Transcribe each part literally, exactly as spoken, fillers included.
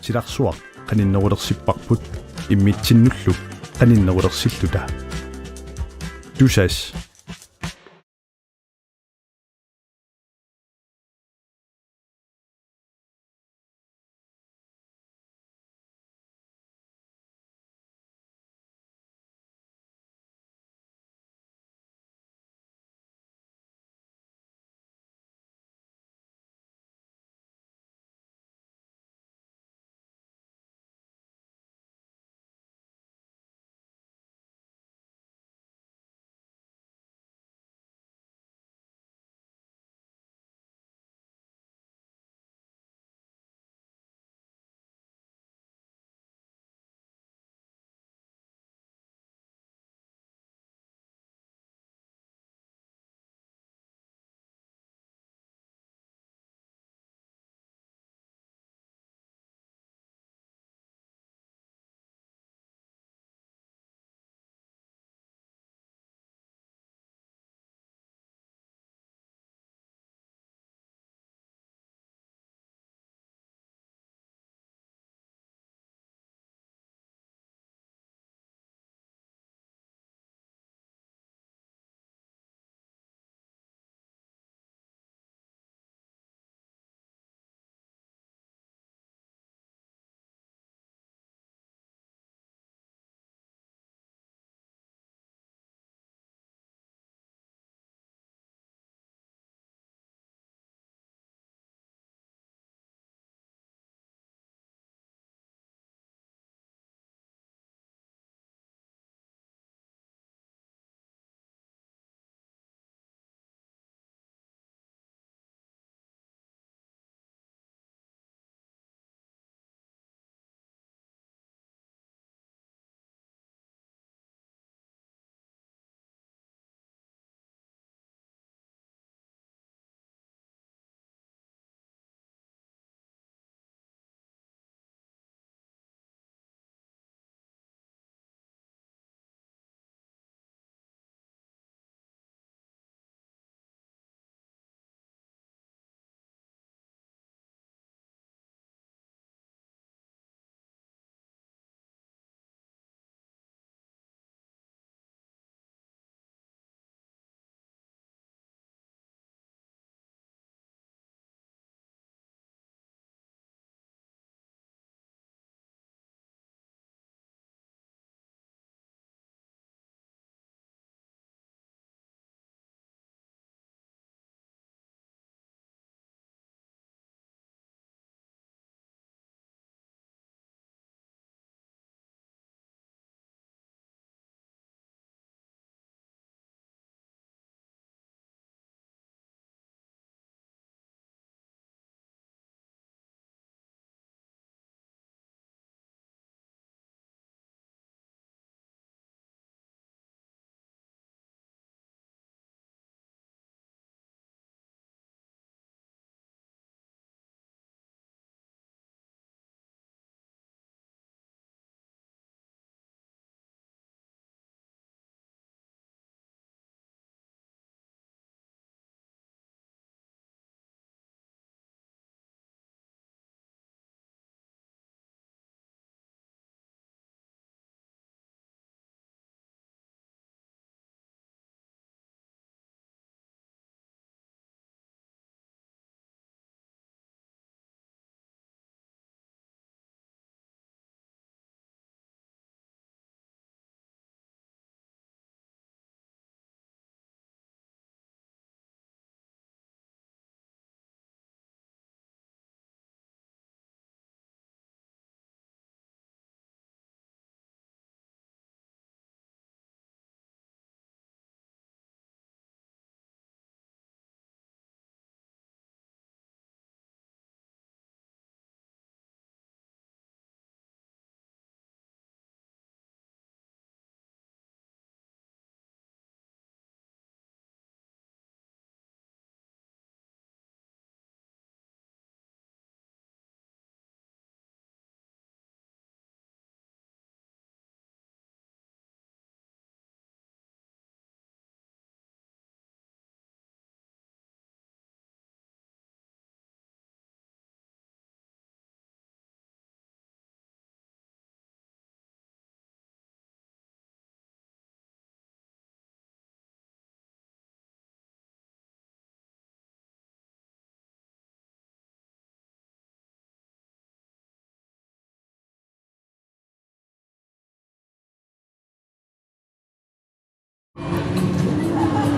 silarsuaq qaninnerulersipparput immitsinnullu qaninnerulersilluta. Tusass.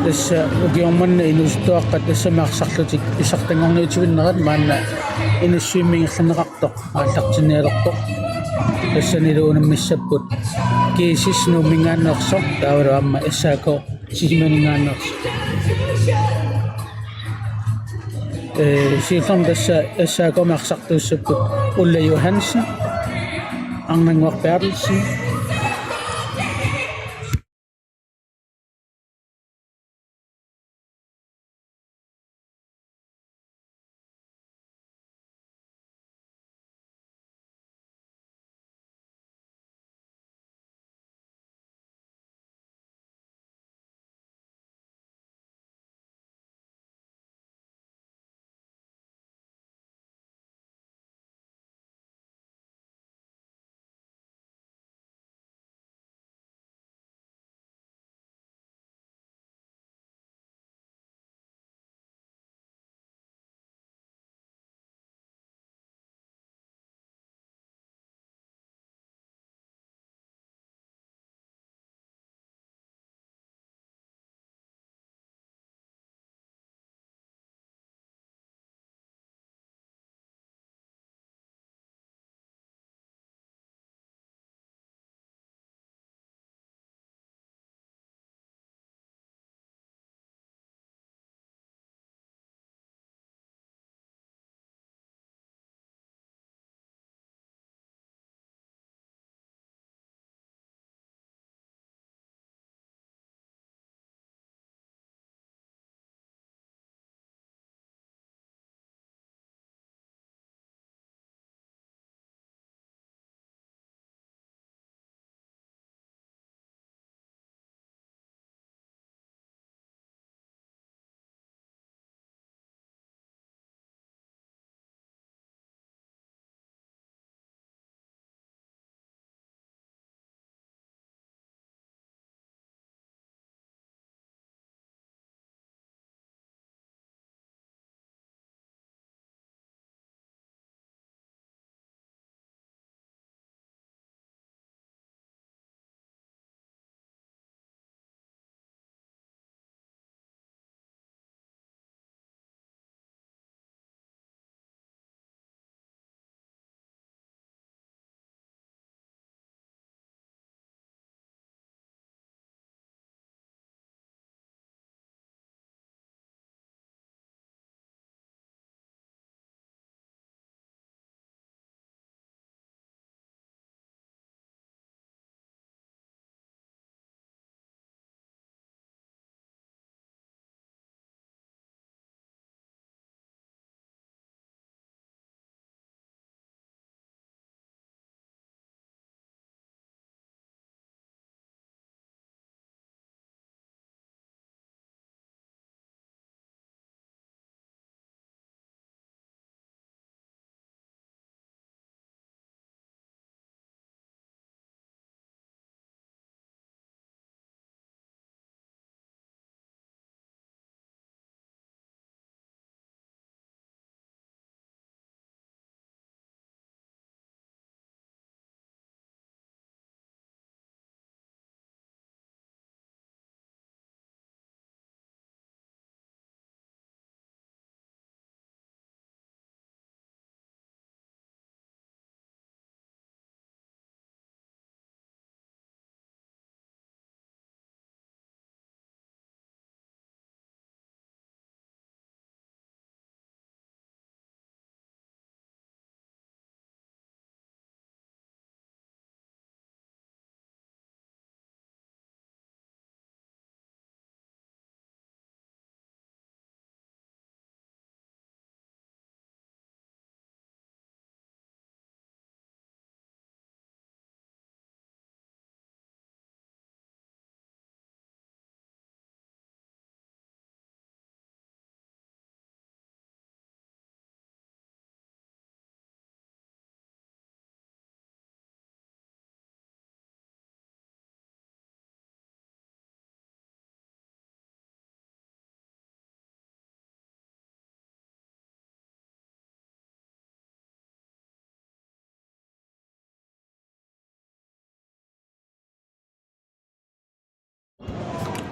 Tassa ukioq manna inuusuttuaqqat tassami arsarlutik pissartanngorniutivinnerat maanna N S C-mi ingerlanneqartoq aallartinnialerpoq. Tassanilu unammissapput G S S Nuumminngaanneersoq taavalu aamma S A K Sisimiuninngaanneersoq. Ee, siullermik tassa S A K-mi arsartuussapput Ulla Johansen, Arnannguaq Berthelsen.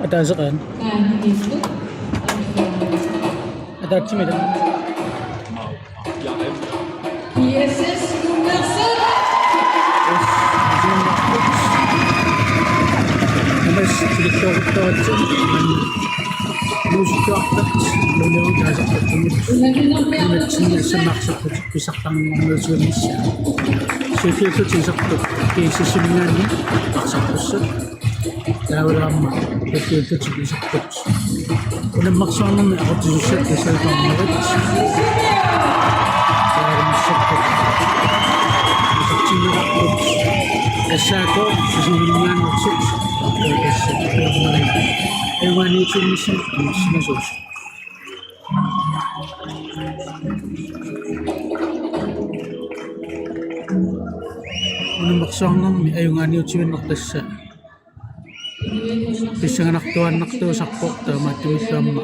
Ataaseq aana. Ataatsimiit. I S S nummer syv. Yes, nummer seks. Nummer seks, Victor, Victor, Victor. Muusikkiartat, nuliortaasartattumut. Nunatsinni assanneqartartut pissartanngorniusimassaat. Siulliullutik isertut G S S-iminngaanniit arsartussat. Taavalu aamma siulliullutik isertut. Unammersuarnermi aqutsisussat tassalutornerit. Taavalu massakkut isertinneqartut. S A K, Sisimiuninngaanneersut. Tassa ajugaaniutivinnissaq amerlasimasuusoq. Unammersuarnermi ajugaaniutivinnaq tassa pissanganartuaannartuusarpoq, taamaattumillu aamma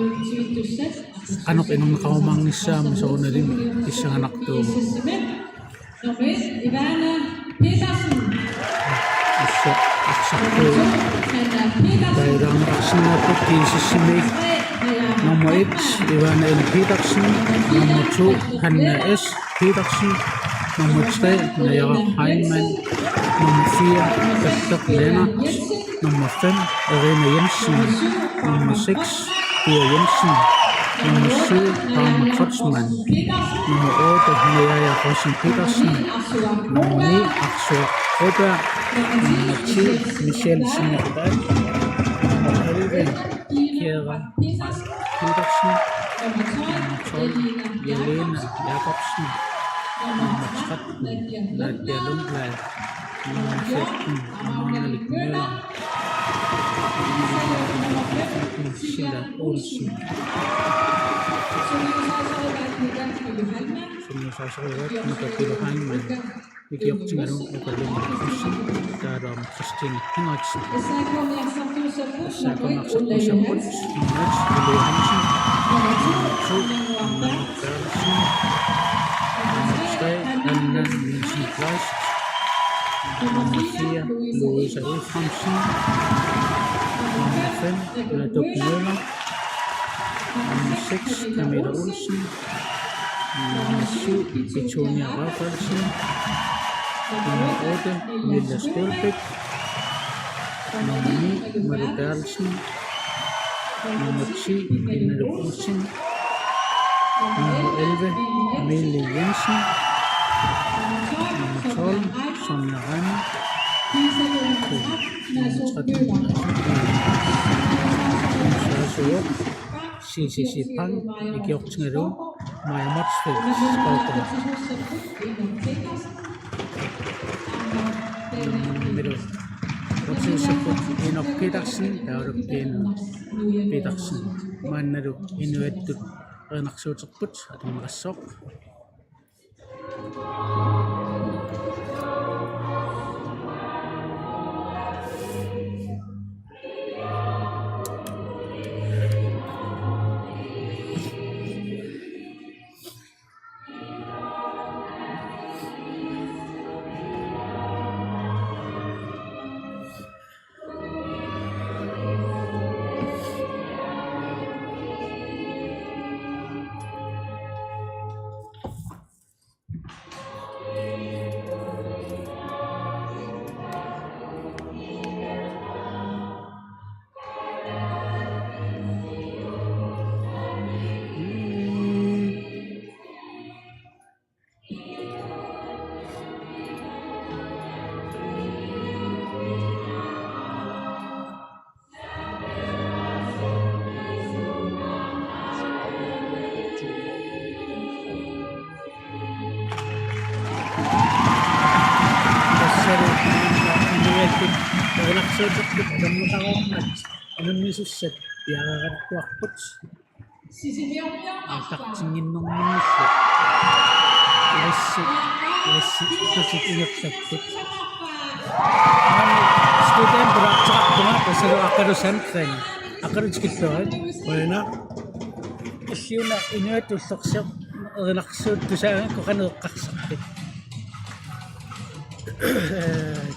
qanoq inerneqarumaarnissaa aamma soorunalimi pissanganartuuvoq. Nummer et, Ivana Petersen. Tassa arsartuut. Nummer to, Hanna Petersen. Taavalu aamma arsaarneqarsinnaapput G S S-imiit. Nummer et, Ivana L. Petersen. Nummer to, Hanna S. Petersen. Nummer tre, Naja Heilmann. Nummer fire, Peter Lennert. Nummer fem, Irina Jensen. Nummer seks, Pia Jensen. Nummer syv, Ragna Kreutzmann. Nummer otte, Naja Rosen Petersen. Nummer ni, Arsua Broberg. Nummer ti, Michelle Sinnerdahl. Nummer elleve, Kiara Petersen. Nummer tolv, Jelena Jakobsen. Nummer tretten, Nadia Lundblad. Nummer fjorten, Amalie Møller. Nummer femten, Silla Olsen. Som jo så så har været, Peter Heilmann. Ikiortigalugu Ukalum Olsen, taavalu Christine Henriksen. S A K-mi arsartuussapput, nummer et, Ole Johansen. Nummer et, Ole Johansen. Nummer to, Anna Berthelsen. Nummer tre, Anna Nielsen Kleist. Nummer fire, Louise Efraimsen. Nummer fem, Natuk Møller. Nummer seks, Camilla Olsen. Nummer syv, Petunia Rafaelsen. Nummer otte, Lilla Stølbæk. Nummer ni, Mette Berthelsen. Nummer ti, Pernille Olsen. Nummer elleve, Amelie Jensen. Nummer tolv, Sonja Remme. Nummer tretten, Sara Suop. C C C Pang, ikiortigalugu Maja Motzfeldt, Skovgaard. Nammineq. Otiusakkut Inuk Petersen, taavalu Inuk Petersen. Maannalu inuiattut erinarsuuterput atorneqassaaq. Tassalu inuiattut erinarsuuterput atorneqarumaarmat unammisussat piareeruttorput. Aallartinnginnerminnissaat. Ilissi, ilissi, ilissi ingerlapput. Maani student pulaartoqarpunga tassalu Aqalu Sandgreen. Aqalu tikilluarit. Qujanaq. Illit una inuit ullorsiorneq erinarsuuttusaagakku qanoq eqqarsarpit?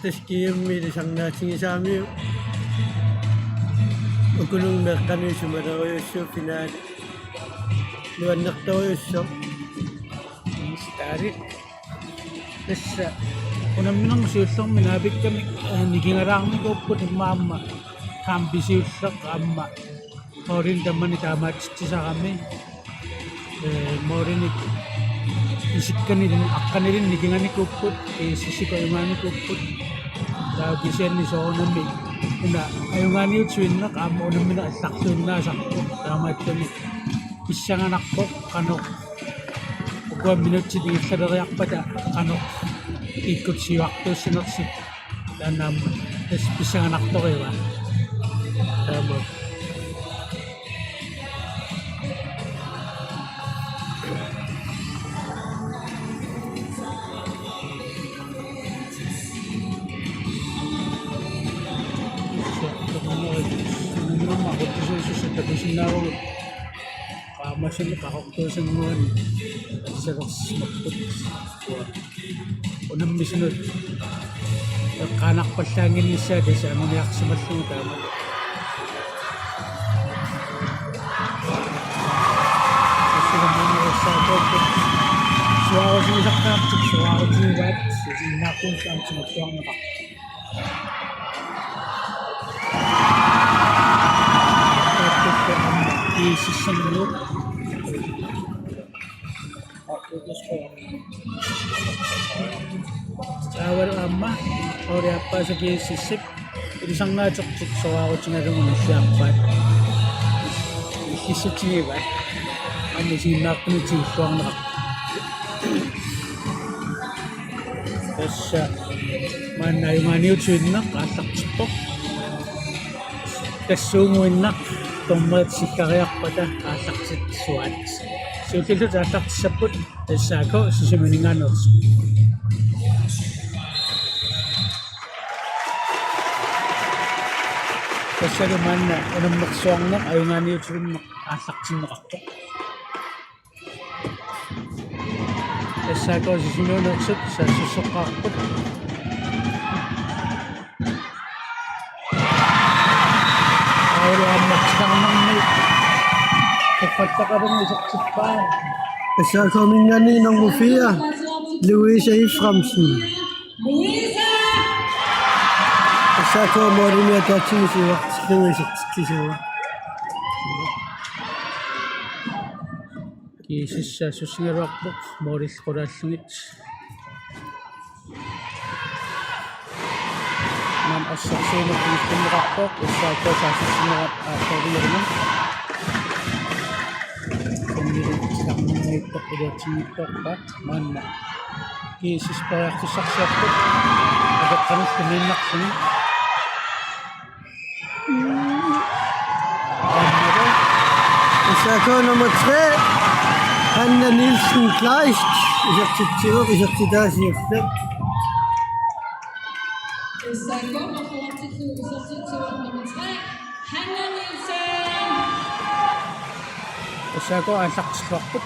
Tassa G M-imi ilisarnaatigisaamiuk. Ukulung meeqqani sumalerujussuup finaali nuannertorujussuuq. Staari. Tassa unamminermi siullermi naapikkamik, eh, nikingalaarnikuupput immaqa aamma kampisiulleq aamma. Holdini tamanit taamaatsitsisarami. Eh, holdini isikkanilin aqqanilin nikinganikuupput, eh, GSS-ikkut ajugaanikuupput. Taava kisianni soorunami una ajugaaniutivinneq aamma unammineq allarluinnaasarpoq. Taamaattumik pissanganarpoq qanoq ukua minutsit ingillaleriarpata qanoq kikkut siuartuussanersut. Taanna aamma tassa pissanganartorujussuuvoq. Taama. Qaammatit qaqortuusannguanik assalersimapput. Unammisunut eqqaanarpallaannginnissaat tassa anguniarsimallugu taama. Tassa aamma S A K-kut suaarutigisartaartut suaarutigivaat, isinnaartuussaammik siulliunneqarpoq. Taava taavalu aamma holdit aappaat GSS-ip ilisarnaatertut suaarutigalugu nilliarpaat. Nillissutigivaat. Aamma isiginnaartunik tigulluarneqarpoq. Tassa maanna ajugaaniutivinneq aallartippoq. Tassuuguinnaq dommerit siggariarpata aallartitsissuaat. Siulliullutik aallartissapput S A K Sisimiuninngaanneersoq. Tassalu maanna unammersuarneq ajugaaniutivinneq aallartinneqarpoq. S A K Sisimiuneersut saassussuseqarput. Aulu aamma titarnermi qeqqattaqalunga isertippaa. S A K-minngaanniit nummer fire, Louise Efraimsen. S A K-p målimi ataatsimi siuartillugu isertitsisuuvoq. GSS saassussigaluarpoq målillu qulaallugit. Maanna assersuineq ilinniarpoq, S A K saassussinerat aallaavigalugu. Kennedy titarnermiittoq iluatsinngitsoorpaat maanna. GSS periarfissarsiorpoq. Apeqqanillu miinnarluni. S A K nummer tre, Hanna Nielsen Kleist, isertitsivoq, isertitaasiortoq. S A K nummer tre, Hanna Nielsen. S A K aallartilluarput.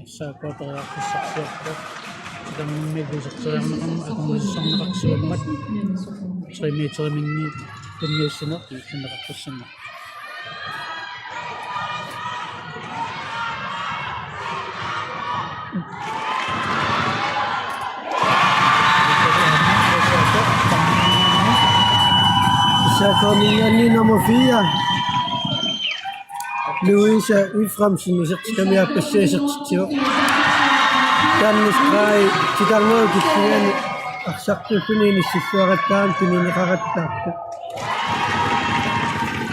S A K periarfissarsiorpoq. Titarnermiillu iserteriarneqarmat akornusersorneqarsiuammat. Tre meteriminni tunniussineq ilinniartussanngorpoq. S A K-minngaanniit nummer fire, Louise Efraimsen, isertikkamiaappassi isertitsivoq. Taanna stregi titarnerup killingani arsartuulluni inissilluaqattaarami tunineqaqattaartoq.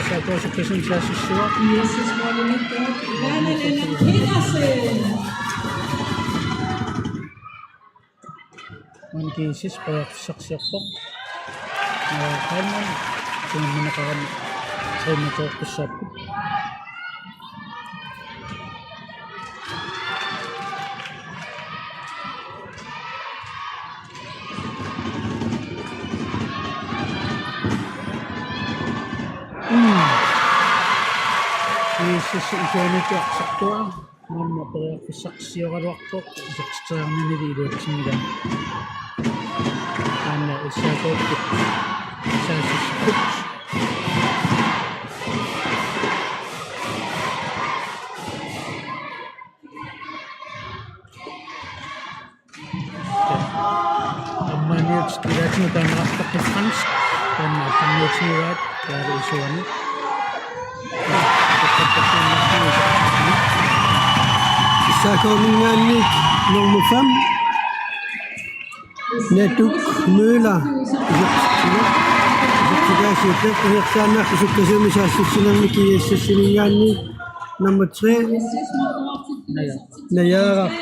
S A K-p sukkasuumik saassussivoq. Maanna GSS periarfissarsiorpoq. Aa, Kalman, tunniunneqarami, tunniunneqarami, tunniunneqarami. Tassa isuaniittoq arsartua maanna periarfissarsioraluarpoq isertitseriarnini iluatsinngilaq. Maanna S A K-kkut saassussipput. Aamma iluatsinngilaq taanna artaqqiffans, taanna artarniutigivaat, taava isuani. S A K-minngaanniit nummer fem, Natuk Møller, isertitaasiorpoq, isertitaasiorpoq, isertitaasiorpoq, sukkasuumik saassussinermi G S S-iminngaanniit nummer tre, Najaaraq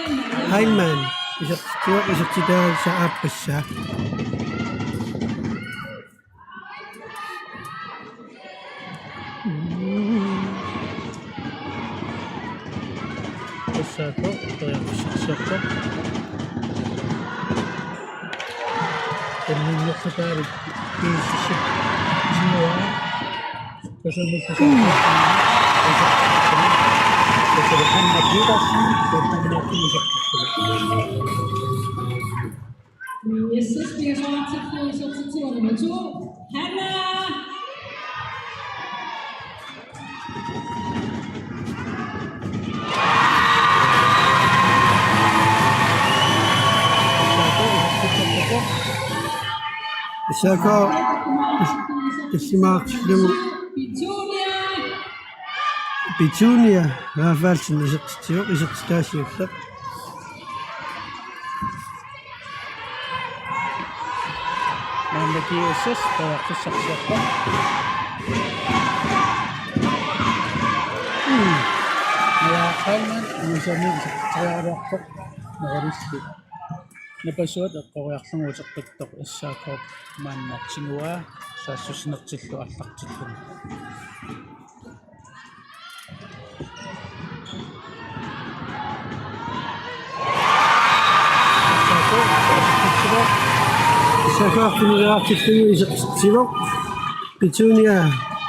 Heilmann, isertitaasaa, isertitaasaa aappassaa. S A K periarfissarsiorpoq. Tunniunnerlutaalik G S S-ip tiguaa. Sukkasuumillu saassussineq. Hanna Petersen, Hanna Petersen. Yes, S A K-kkut isertitaasaa nummer to, Hanna. S A K, S A K-kkut isertitaasaa Petunia. Petunia Rafaelsen isertitsivoq, isertitaasiorpoq. Maanna G S S periarfissarsiorpoq. Mm. Najaaraq Heilmann, isertitaasaa isertitseriaraluarpoq. Nordisk. Napasuat eqqoriarlugu utertuttoq S A K maanna tiguaa saassussinertillu aallartillugu. S A K arfinileraartillugu isertitsivoq. Petunia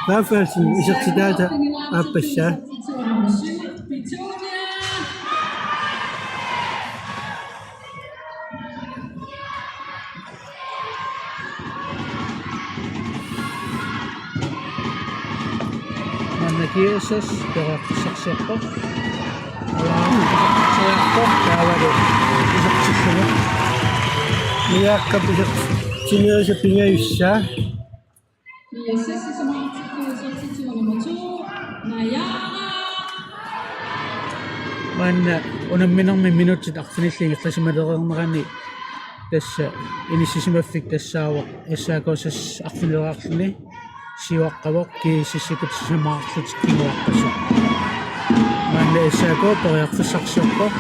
Rafaelsen isertitaasaa aappassaa. Maanna G S S periarfissarsiorpoq. Periarfissarsiorpoq, taavalu isertillugu. Miaakka isertitsinera pingajussaa. Maanna unamminermi minutsit arfinillit ingerlasimalereernerani tassa inissisimaffik tassaavoq S A K seks arfinileraarluni siuaqqavoq G S S-ikkut sisamaqarlutik kinguaqqasoq. Maanna S A K periarfissarsiorpoq.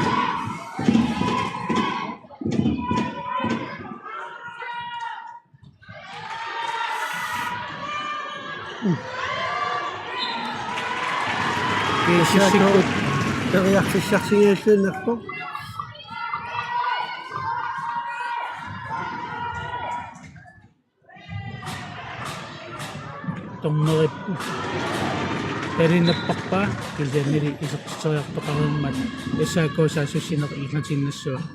G S S-ikkut periarfissarsiorluinnarpoq. Dommerip talinapparpaa kiliannili isertitseriartoqarmat S A K saassussineq ingerlatiinnassavat.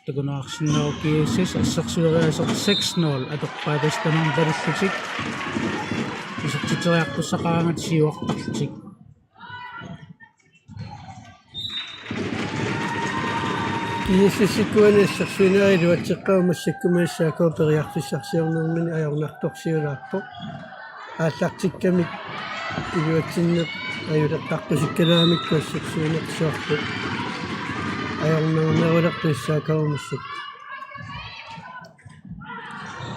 Takuneqarsinnaavoq G S S assersueriaaseq seks nul atorpaa, tassa tamarmik palillutik isertitseriartussaqaraangat siuartarlutik. G S S-ikkuani assersuineq iluatseqqavoq, massakkut S A K periarfissarsiornermini ajornartorsiulaarpoq. Aallartikkamik iluatsinneq ajuleqqaartusikkalaamikku assersuinersuarput ajornarnerulerpoq S A K-mut massakkut.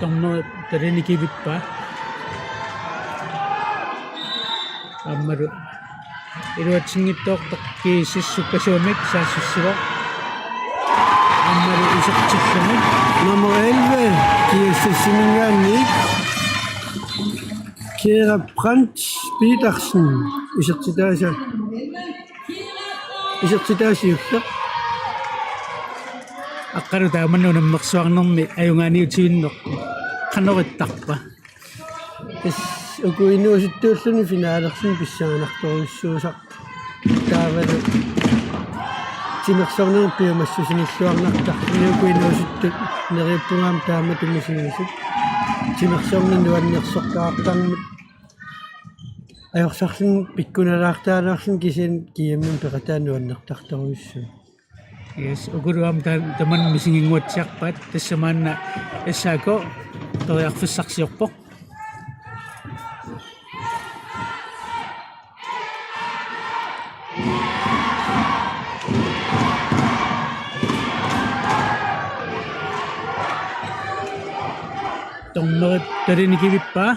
Dommerip talini kivippaa. Aammalu iluatsinngitsoortoq G S S sukkasuumik saassussivoq. Aammalu isertilluni. Nummer elleve, G S S-iminngaanniit, Kira Brandt Petersen, isertitaasaa. Isertitaasiulleq. Aqqalu taamanna unammersuarnermi ajugaaniutivinneq qanoq ittarpa? Tassa uku inuusuttuulluni finalersunik pissanganartorujussuusarpoq. Taavalu timersorneq piumassusinilluarnartarluni uku inuusuttut neriuppunga aamma taamatut misigisut. Timersorneq nuannersortartarmat ajorsarluni pikkunalaartaraluarluni kisianni G M-imi peqataa nuannertartorujussuuvoq. Yes, ukulu aamma ta-, tamanna misiginnguatsiarpaat, tassa maanna S A K periarfissarsiorpoq. Dommerip talini kivippaa.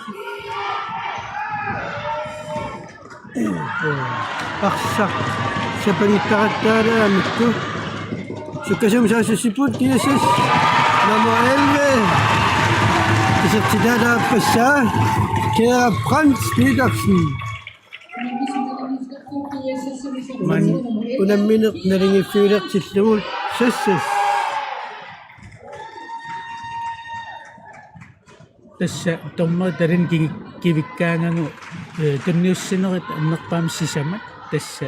Arsaq sapangittaqattaalaamikku. Sukkasuumik saassussipput G S S. Nummer elleve. Isertitaat aappassaa. Kære Frans Petersen. Maanna unammineq naligiiffigilertillugu S S S. Tassa dommerit talini ki-, kivikkaangagu, eh, tunniussinerit annerpaamik sisamat tassa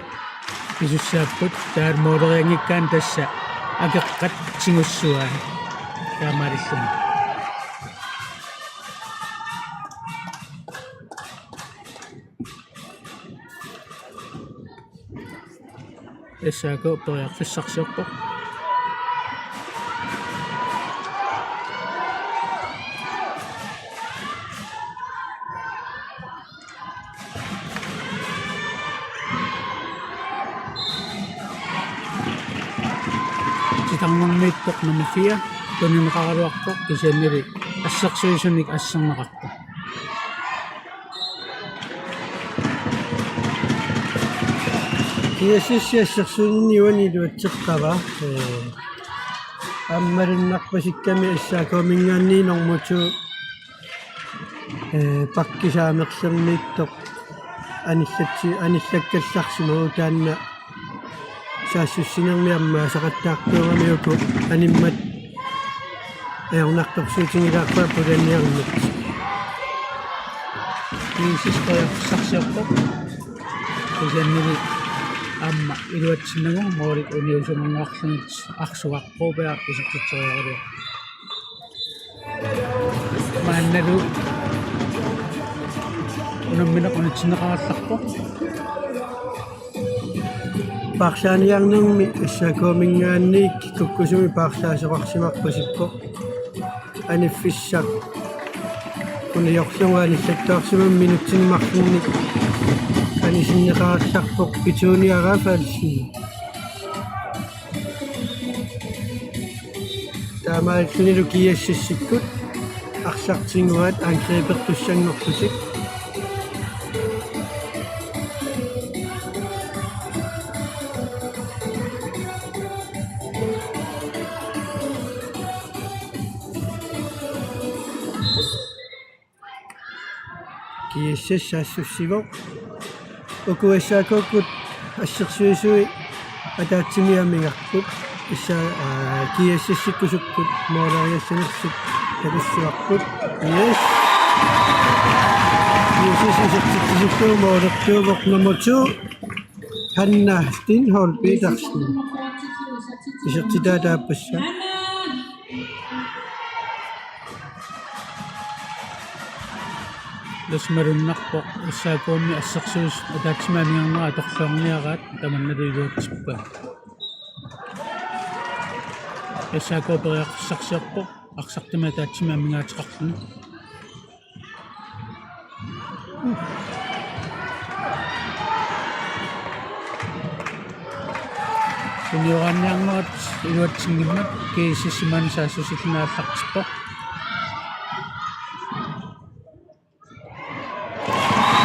pisussaapput, taava målerianngikkaanni tassa akeqqat tigussuai taamaalilluni. S A K periarfissarsiorpoq. Titarnermiittoq nummer fire tunineqaraluarpoq, kisiannili assersuisunik asserneqarpoq. G S S assersuinermi uani iluatseqaaq, ee, aamma malunnarpasikkami S A K-minngaanniit normu to, ee, pakkisaamerlermiittoq anillatsi-, anillakkallarsimagu taanna saassussinermi ammaasaqattaartuugami uku animmat ajornartorsiutigilaarpaa pulaniarneq. G S S periarfissarsiorpoq. Kisiannili aamma iluatsinnagu målit uniusumanguarlugit Arsuk Broberg isertitseriaraluarpoq. Maannalu unammineq unitsinneqarallarpoq. Paarlaaniarnermi S A K-minngaanniit kukkusumik paarlaasoqarsimarpasippoq. Aniffissaq uniorlugu anillattoorsimammat minutsini marlunnik anisinneqarallarpoq Petunia Rafaelsen. Taamaalillunilu G S S-ikkut arsaq tiguaat angribertussanngorlutik. G S S saassussivoq. Uku S A K-kkut assersuisui ataatsimik amigarput. S A, aa, G S S-ikkut sukkut måleriassanersut takussuarput. Yes. G S S isertitsisuttuuvoq, målertuuvoq nummer to. Hanna Stenholm Petersen. Isertitaat aappassaa. Tassa malunnarpoq S A K-mi assersuisut ataatsimik amigarnerat atorluarniaraat tamannalu iluatsippaat. S A K periarfissarsiorpoq arsartumik ataatsimik amigaateqarluni. Unioraanniarnerat iluatsinngimmat G S S-ip maanna saassussilluni aallartippoq.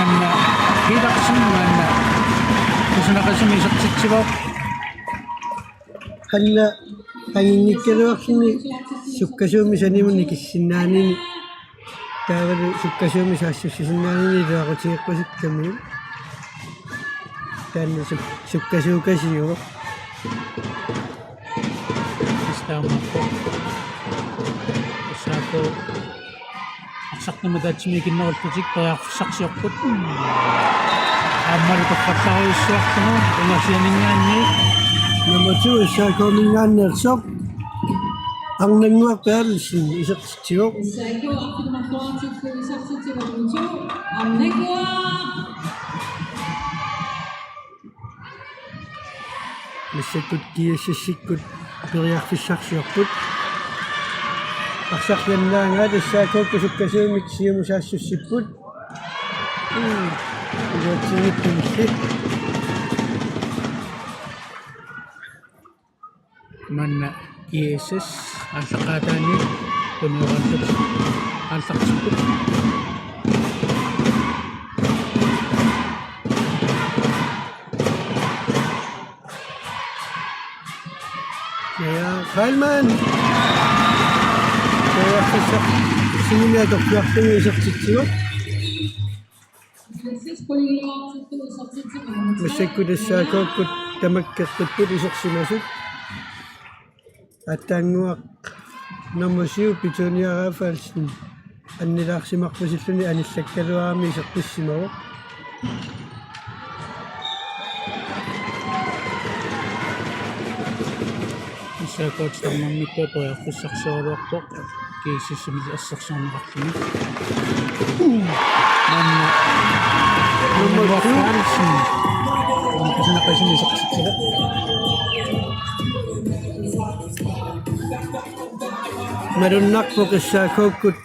Hanna Petersen maanna kusanaqisumik isertitsivoq. Hanna anginngikkaluarluni sukkasuumik sanimut nikissinnaanini. Taavalu sukkasuumik saassussisinnaanini iluaqutigeqqusikkamiuk. Taanna suk-, sukkasuukasiuvoq. Taamaappoq. S A K arsartumik ataatsimik ikinnerullutik periarfissarsiorput. Aammalu torrallarujussuarlugu ungasianinngaanniit. Nummer to, S A K-minngaanneersoq Arnannguaq Berthelsen isertitsivoq. Massakkut G S S-ikkut periarfissarsiorput. Arsarliannaagaat S A K-kkut sukkasuumik siumut saassussipput. Mm. Iluatsinngippilli. Maanna G S S aallaqqaataaniit tunioraangat aallartipput. Ja, Heilmann. Ja, Christoph. Sinimia torpiarluni isertitsivoq. Massakkut S A K-kkut tamakkerpipput isersimasut. Aatsaannguaq nummer syv, Petunia Rafaelsen, annilaarsimarpasilluni anillakkaluarami isertissimavoq. S A K-kkut titarnermittut periarfissarsioraluarpoq. G S S-imit assersorneqarluni. Maanna nummer syv. Malunnarpoq S A K-kkut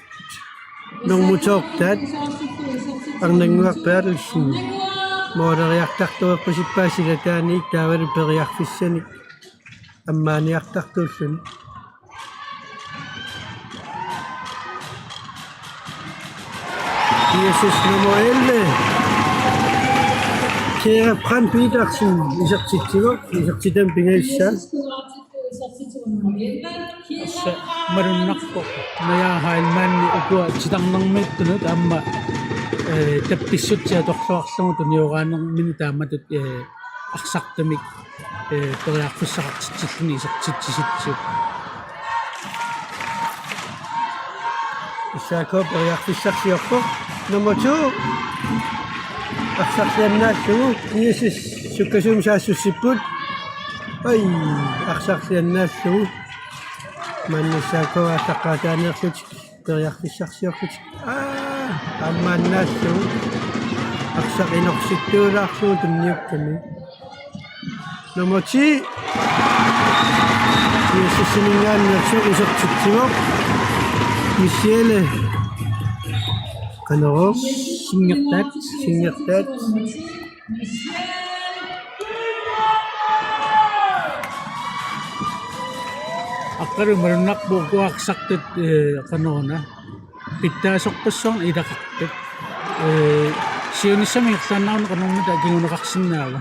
normu toortaat Arnannguaq Berthelsen mooleriartartuerpasippaa silataaniit taavalu periarfissanik ammaaniartartuulluni. G S S nummer elleve, Kira Brandt Petersen, isertitsivoq, isertitami pingajussaq. Tassa malunnarpoq Maja Heilmann ukua titarnermiittunut aamma, eh, tappissutsit atorluarlugu tunioraanermini taamatut, eh, arsartumik, eh, periarfissaqartitsilluni isertitsisitsisut. S A K periarfissarsiorpoq. Nummer to. Arsarliannaallugu G S S sukkasuumik saassussipput. Ai, arsarliannaallugu. Maanna S A K aallaqqaataaniillutik periarfissarsiorlutik. Aa, ammaannaallugu. Arsaq inorsittuulaarlugu tunniukkami. Nummer ti. G S S-iminngaanneersoq isertitsivoq. Michelle. Qanorooq? Singertaat. Singertaat. Aqqalu malunnarpoq ukua arsartut, eh, qanoruna. Pitsaasorpassuarnik ilaqartut. Eh, siunissami ingerlaannaruni qanormita kinguneqarsinnaava?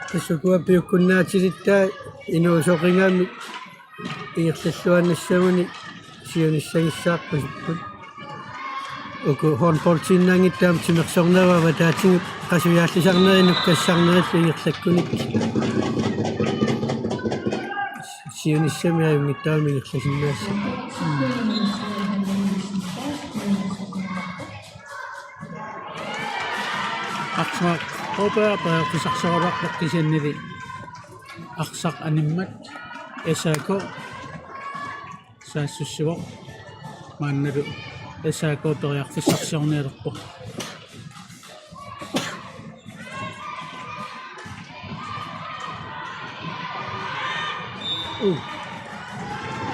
Tassa ukua piukkunnaatilittaat inuusoqigami ingerlalluarnissamuni siunissagissaarpasipput. Uku håndboldiinnaanngitsut aamma timersornerup avataatigut qasujaallisarneri nukkassarnerillu ingerlakkunik. Siunissami ajunngitsuarami ingerlasinnaassappat. Arsaq O P periarfissarsioraluarpoq kisiannili arsaq animmat S A K saassussivoq. Maannalu S A K periarfissarsiornialerpoq.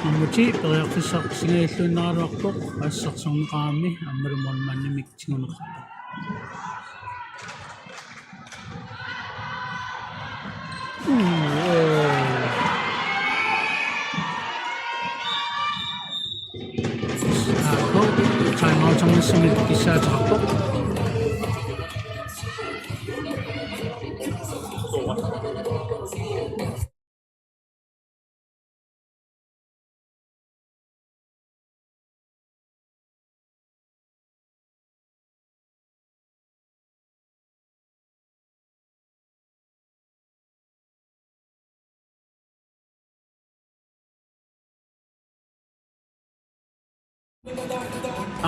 Nummer ti periarfissarsiornialerpoq assersorneqarami aammalu målmandimik tiguneqarpoq. Timeout-ernissamik kissaateqarpoq.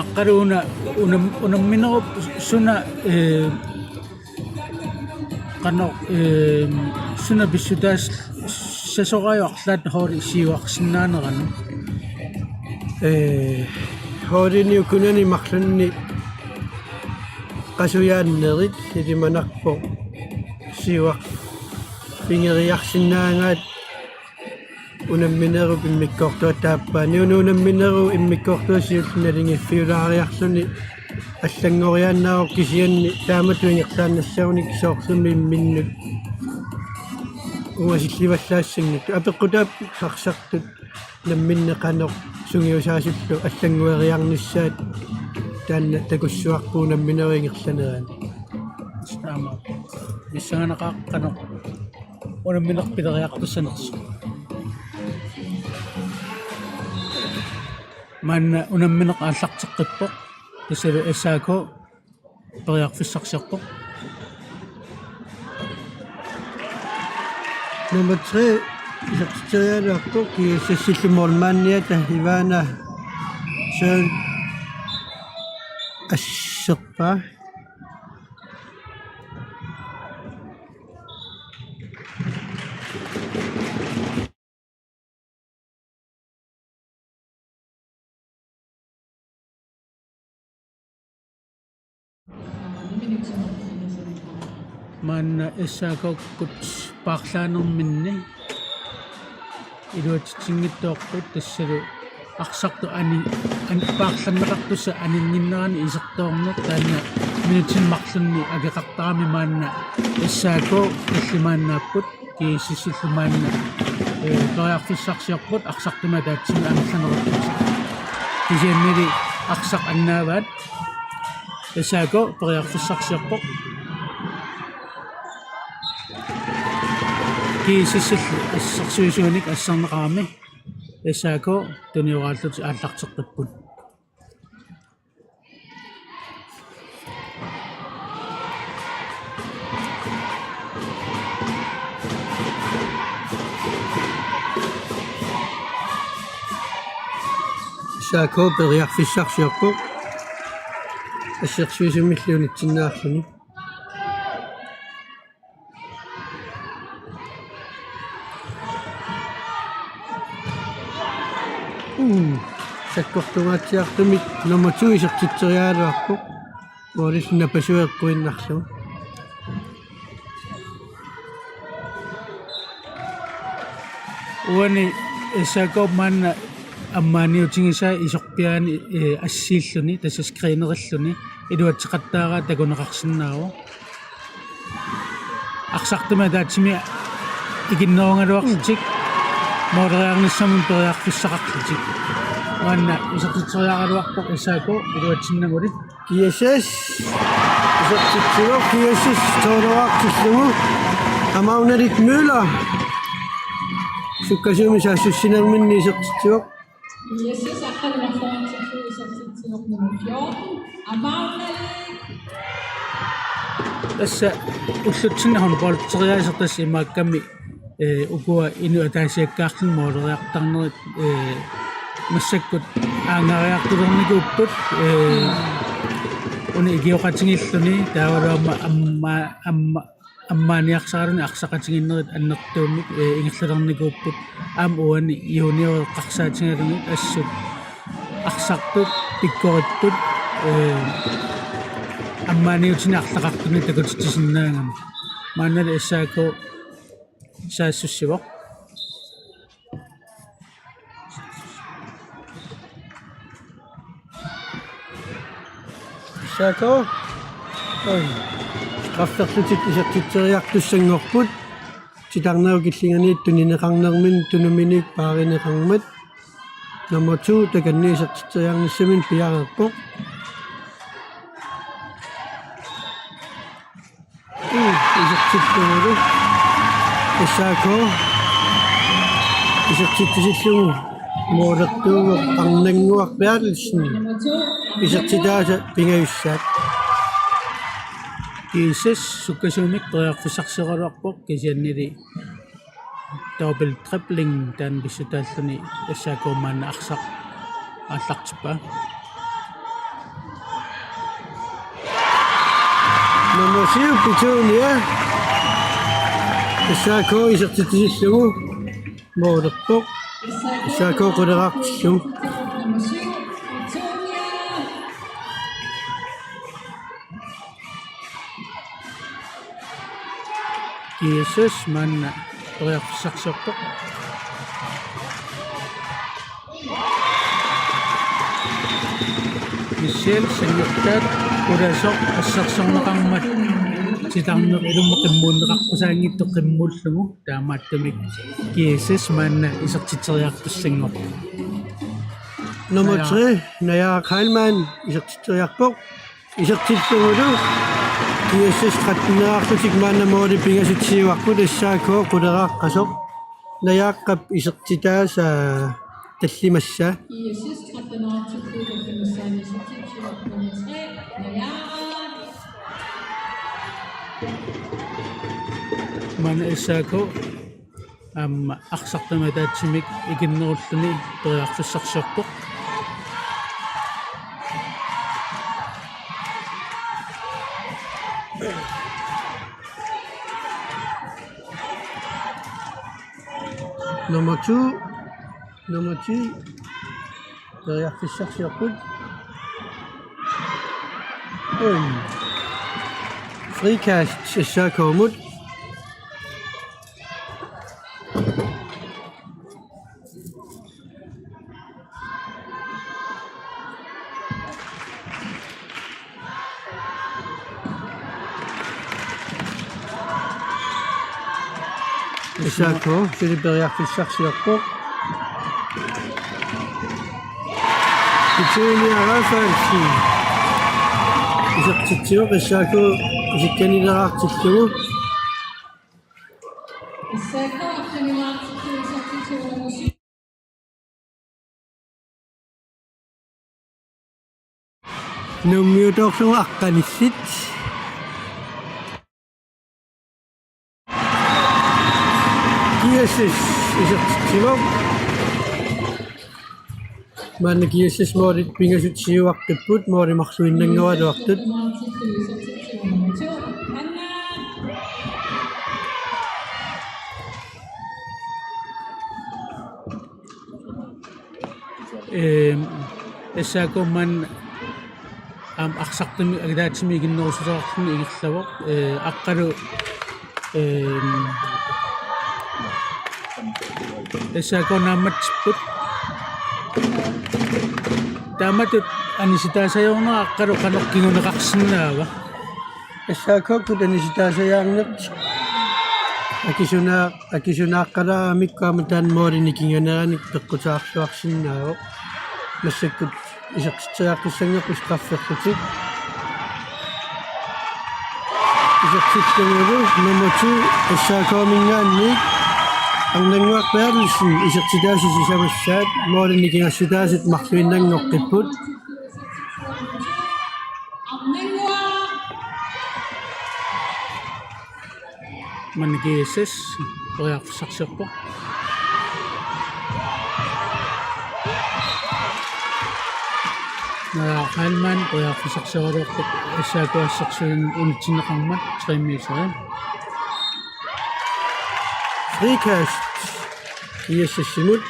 Aqqaluuna unam-, unamminerup suna, eh, qanoq, eh, suna pissutaassasorajuk arlaat holdit siuarsinnaaneranut. Eh, holdini ukunani marlunni qasujaannerit ilimanarpoq siuarfigeriarsinnaagaat unamminerup immikkoortuata aappaani. Una unamminerup immikkoortua siulleq naligiiffiulaariarluni allanngoriaannaavoq, kisianni taamatut ingerlaannassagunik soorlumi imminnut ungasillivallaassanngitsoq. Apeqqutaapput arsartut namminneq qanoq sungiusaasullu allanngueriarnissaat, taanna takussuarput unamminerup ingerlanerani. Taama. Pissanganaqaaq qanoq unammineq pileriartussanersoq. Maanna unammineq aallarteqqippoq. Tassalu S A K periarfissarsiorpoq. Nummer tre isertitseriaraluarpoq, G S S-illu målmandiata Ivana Søren Asserpa. Maanna S A K-kkut paarlaanerminni iluatsitsinngitsoorput, tassalu arsartut ani-, an-, paarlanneqartussat aninnginnerani isertoorneq taanna minutsinik marlunnik akeqartarami. Maanna S A K tallimaannaapput, G S S-illu maanna, eh, periarfissarsiorput arsartumik ataatsimik amerlanerupput. Kisiannili arsaq annaavaat, S A K periarfissarsiorpoq. G S S-illu assersuisuunik asserneqarami S A K tunioraallutik aallarteqqipput. S A K periarfissarsiorpoq assersuisumillu unitsinneqarluni. Mm. Sakkortungaatsiartumik nummer to isertitseriaraluarpoq. Målillu napasua eqquinnarlugu. Uani S A K maanna ammaaniutigisaa isorpiaani, eh, assiilluni, tassa screenerilluni iluatseqattaaraa takuneqarsinnaavoq. Arsartumik ataatsimik ikinnerugaluarlutik, måleriarnissamut periarfissaqarlutik. Maanna isertitseriaraluarpoq S A K iluatsinnaguli. G S S isertitsivoq, G S S tolveriartillugu. Amaunalik Møller sukkasuumik saassussinerminni isertitsivoq. G S S aqqaluarluartillugu isertitsivoq nummer fjorten, Amaunalik. Tassa ullutsinni håndbolderisartasi imaakkami, eh, ukua inuk ataasiakkaarluni måleriartarnerit, eh, massakkut aanngariartulernikuupput, eh, una ikioqatigiilluni taavalu aamma amma-, amma-, ammaaniarsaraluni arsaqatigiinnerit annertuumik, eh, ingerlalernikuupput. Aamma uani junior eqqarsaatigalugit assut arsartut pikkoripput, eh, ammaaniutinik arlaqartunik takutitsisinnaagami. Maannali S A K saassussivoq. S A K. Oj. Strafferlutik isertitseriartussanngorput. Titarnerup killinganiit tunineqarnermini tunuminiit paarineqarmat. Nummer to takanna isertitseriarnissaminut piareerpoq. Mm, isertitsillugu. S A K isertitsisillugu målertuuvoq Arnannguaq Berthelsen. Isertitaasa pingajussaat. G S S sukkasuumik periarfissarsioraluarpoq, kisiannili double dribbling taanna pissutaalluni S A K maanna arsaq aallartippaa. Nummer syv, Petunia. S A K isertitsitillugu. Målerpoq. S A K quleqartillugu. G S S maanna periarfissarsiorpoq. Michelle Sangertaat qulasoq assersorneqarmat titarneq ilumut qimmuunneqaqqusaanngitsoq qimmuullugu, taamaattumik G S S maanna isertitseriartussanngorpoq. Nummer tre, Najaaq Heilmann isertitseriarpoq. Isertillugulu G S S tretten-erarlutik maanna måli pingasut siuarput, S A K quleqaqqasoq. Najaaqqap isertitaasa tallimassaa. G S S tretten-erarlutik tallimassaa, isertitseriarpoq nummer tre, Najaaq. Maanna S A K aamma arsartami ataatsimik ikinnerulluni periarfissarsiorpoq. Nummer to, nummer ti, periarfissarsiorput. Oj. Frikast S A K-mut. S A K, suli periarfissarsiorpoq. Petunia Rafaelsen. Isertitsivoq, S A K isikkanileraartillugu. Nuummiutoorlugu aqqanillit. G S S isertitsivoq. Maanna G S S målit pingasut siuaqqipput, måli marluinnannguaraluartut. Ehm, S A K maanna aamma arsartami ataatsimik ikinnerussuteqarluni ingerlavoq. Eh, Aqqalu, ehm, S A K naammatsipput. Taamatut anisitaasajuarnera Aqqalu qanoq kinguneqarsinnaava? S A K-kkut anisitaasajaarneq akisuna-, akisunaaqqalaaramikkut aamma taanna målini kinguneranik peqqutaarluarsinnaavoq. Massakkut isertitseriartussanngorput strafferlutik. Isertitsillugulu nummer to S A K-minngaanniit Arnannguaq Berthelsen isertitaasut sisamassaat, målini kingassutaasut marluinnanngoqqipput. Maanna G S S periarfissarsiorpoq. Najaaq Heilmann periarfissarsioraluarpoq S A K assersuinut unitsinneqarmat tre meter. Frikast G S S-imut.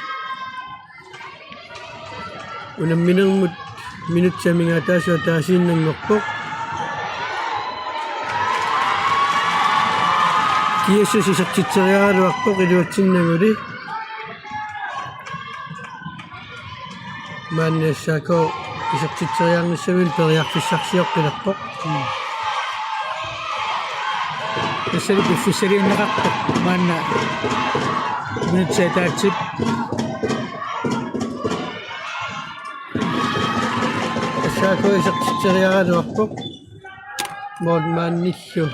Unamminermut minutsit amigaataasut ataasiinnanngorpoq. G S S isertitseriaraluarpoq iluatsinnaguli. Maanna S A K isertitseriarnissaminnut periarfissarsioqqilerpoq. Mm. Tassalu piffissaliunneqartoq maanna minutsit ataatsip. S A K isertitseriaraluarpoq. Målmandillu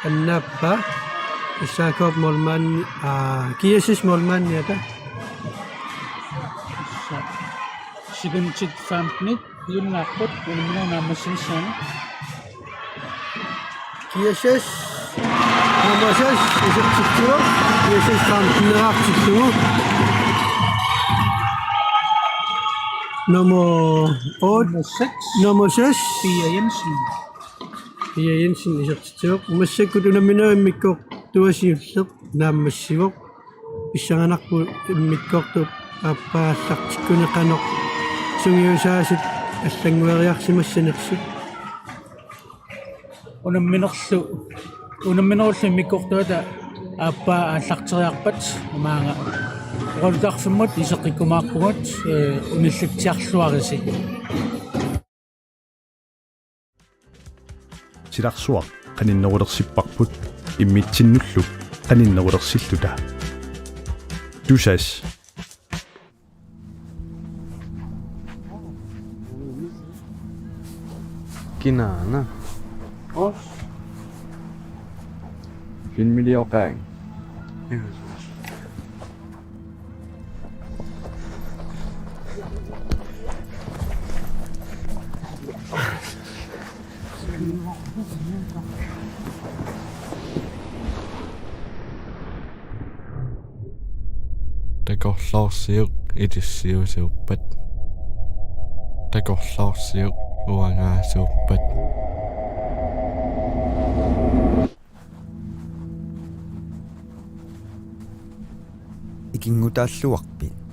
annaappaa. S A K målmandi, aa, G S S målmandiata. Sekundit femten. Piunnaarput unamminerup naammassinissaanut. G S S, nummer seks, isertitsivoq, G S S femten-erartillugu. Nummer otte. Nummer seks. Nummer seks. Pia Jensen. Pia Jensen isertitsivoq. Massakkut unamminerup immikkoortuata siulleq naammassivoq. Pissanganarpoq immikkoortup aappaa aallartikkuni qanoq sungiusaasut allanngueriarsimassanersut. Unamminerlu, unamminerullu immikkoortuata aappaa aallarteriarpat maanga oqaluttarfimmut iseqqikkumaarpugut, ee, unillatsiarluarisi. Silarsuaq qaninnerulersipparput immitsinnullu qaninnerulersilluta. Tusass. Kinaana. Os. Filmilioqaanga. Takorloorsiuk ilissiusuuppat. Takorloorsiuk uangaasuuppat. Ikinngutaalluarpit?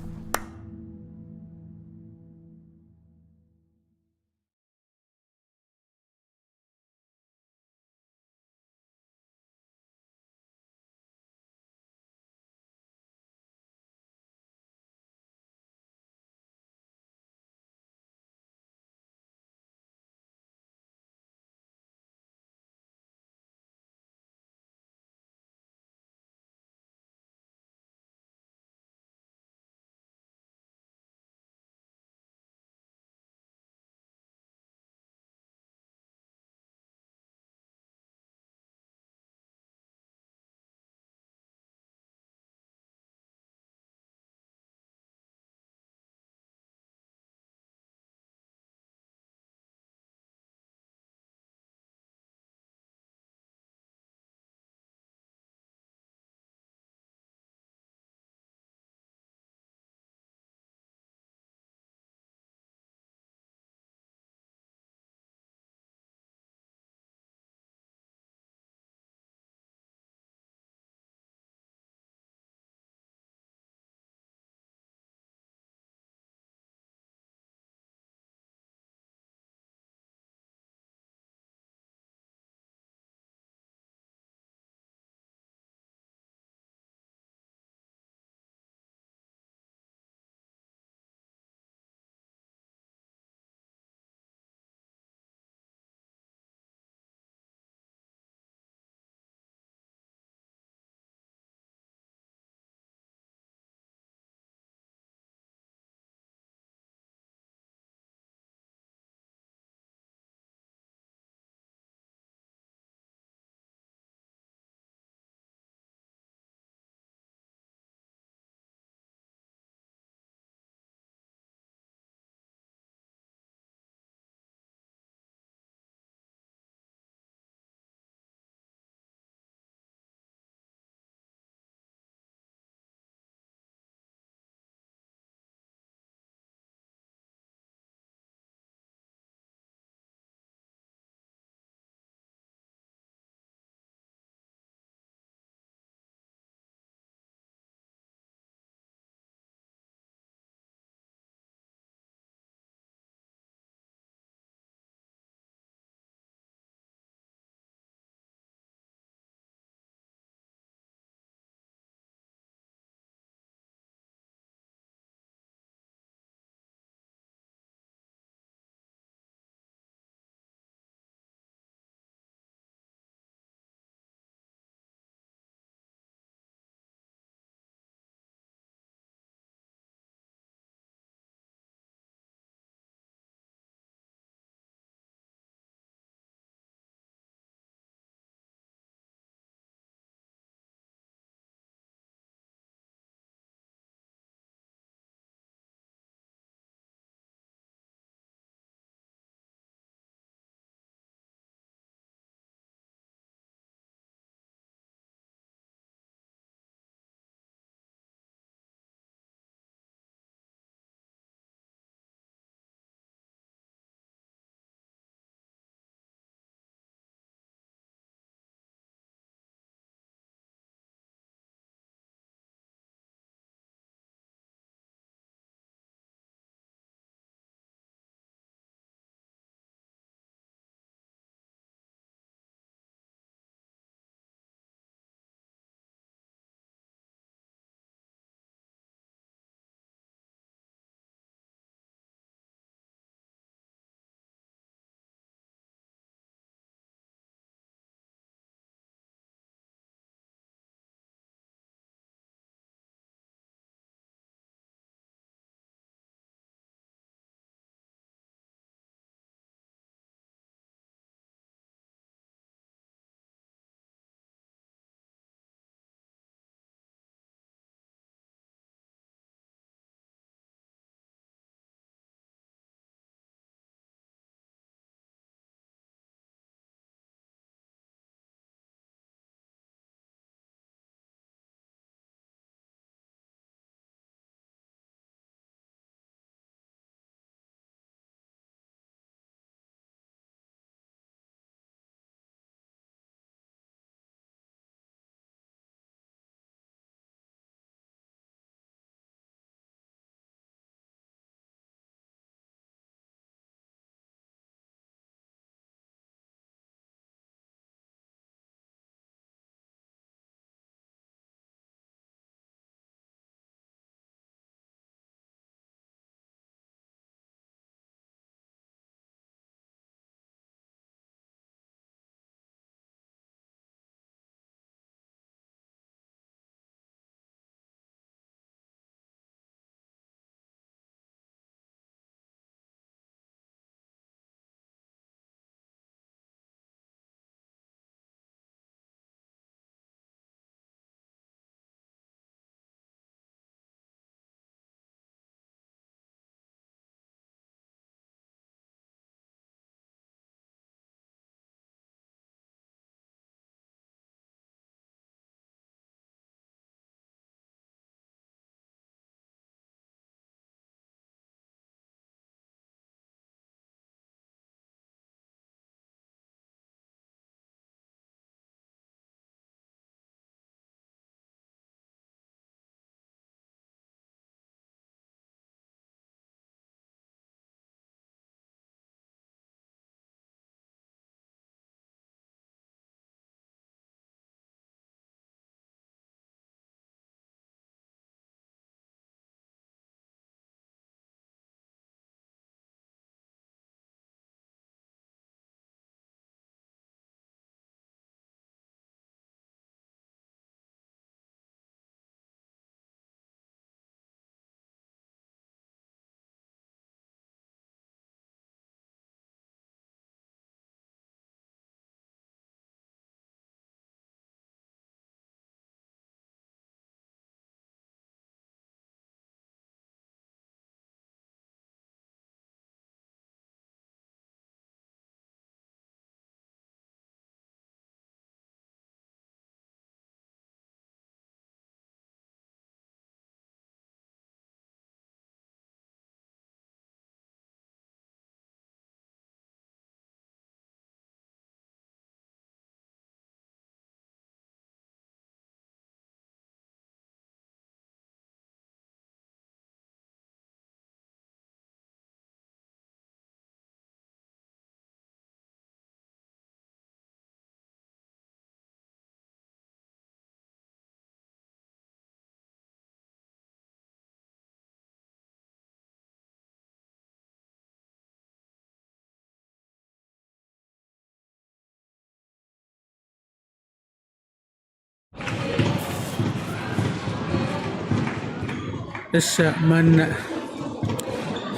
Tassa maanna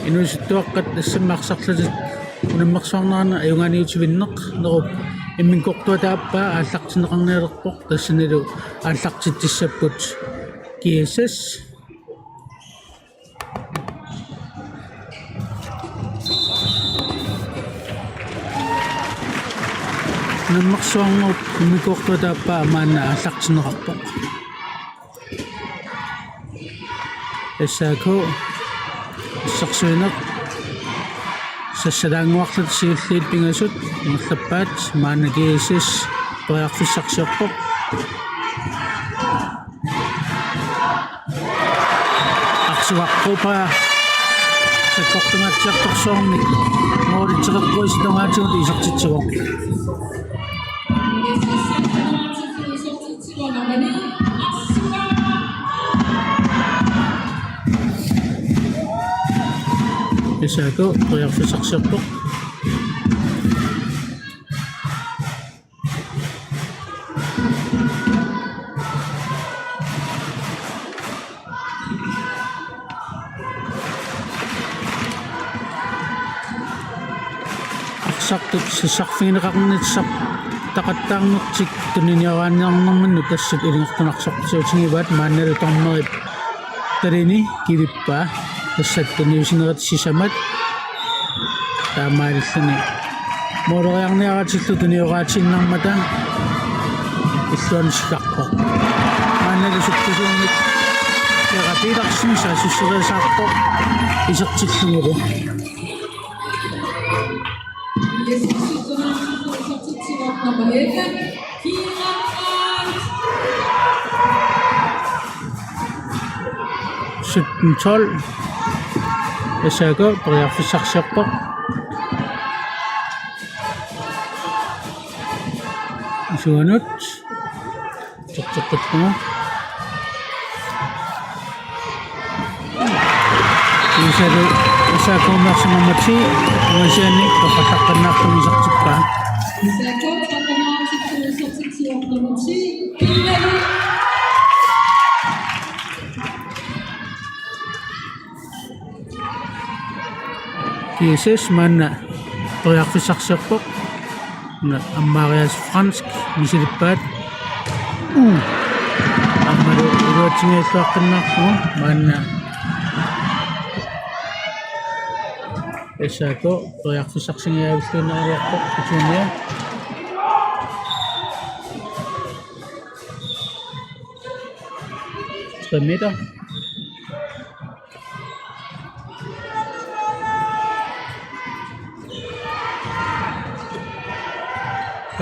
inuusuttuaqqat tassa arsarlutik unammersuarneranut ajugaaniutivinneq nerup immikkoortuata aappaa aallartinneqarnialerpoq, tassanilu aallartitsissapput G S S. Unammersuarnerup immikkoortuata aappaa maanna aallartinneqarpoq. S A K assersuineq sassalaannguarlutik siulliit pingasut ingerlappaat, maanna G S S periarfissarsiorpoq. Arsaq Qupa sakkortungaatsiartorsuarmik målitseqarpugut, tungaatigut isertitsivoq. S A K periarfissarsiorpoq. Arsartut sassarfigineqarnissartaqattaarnertik tuniniaraanniarnermannut tassani ilungersunartorsiutigivaat, maannalu dommerip talini kivippaa. Tassa tuniussinerit sisamat taamaalilluni måleriarniaratillu tunioraatiinnarmata illuanut silarpoq. Maannalu sukkasuumik Kira Petersen saassusseriasaarpoq isertillugulu. Sytten tolv. S A K periarfissarsiorpoq. Isuanut. Tortoqqippunga. Kiisalu S A K-meersunermut uasiannik toqqallaqqinnaarlugu isertippaa. G S S maanna periarfissarsiorpoq. Una Ammaarias Fransk misilippaat. Uu. Aammalu iluatsinngilluaqqinnaarlugu maanna S A K periarfissarsinngilluinnarluarpoq, Petunia. Tre meter.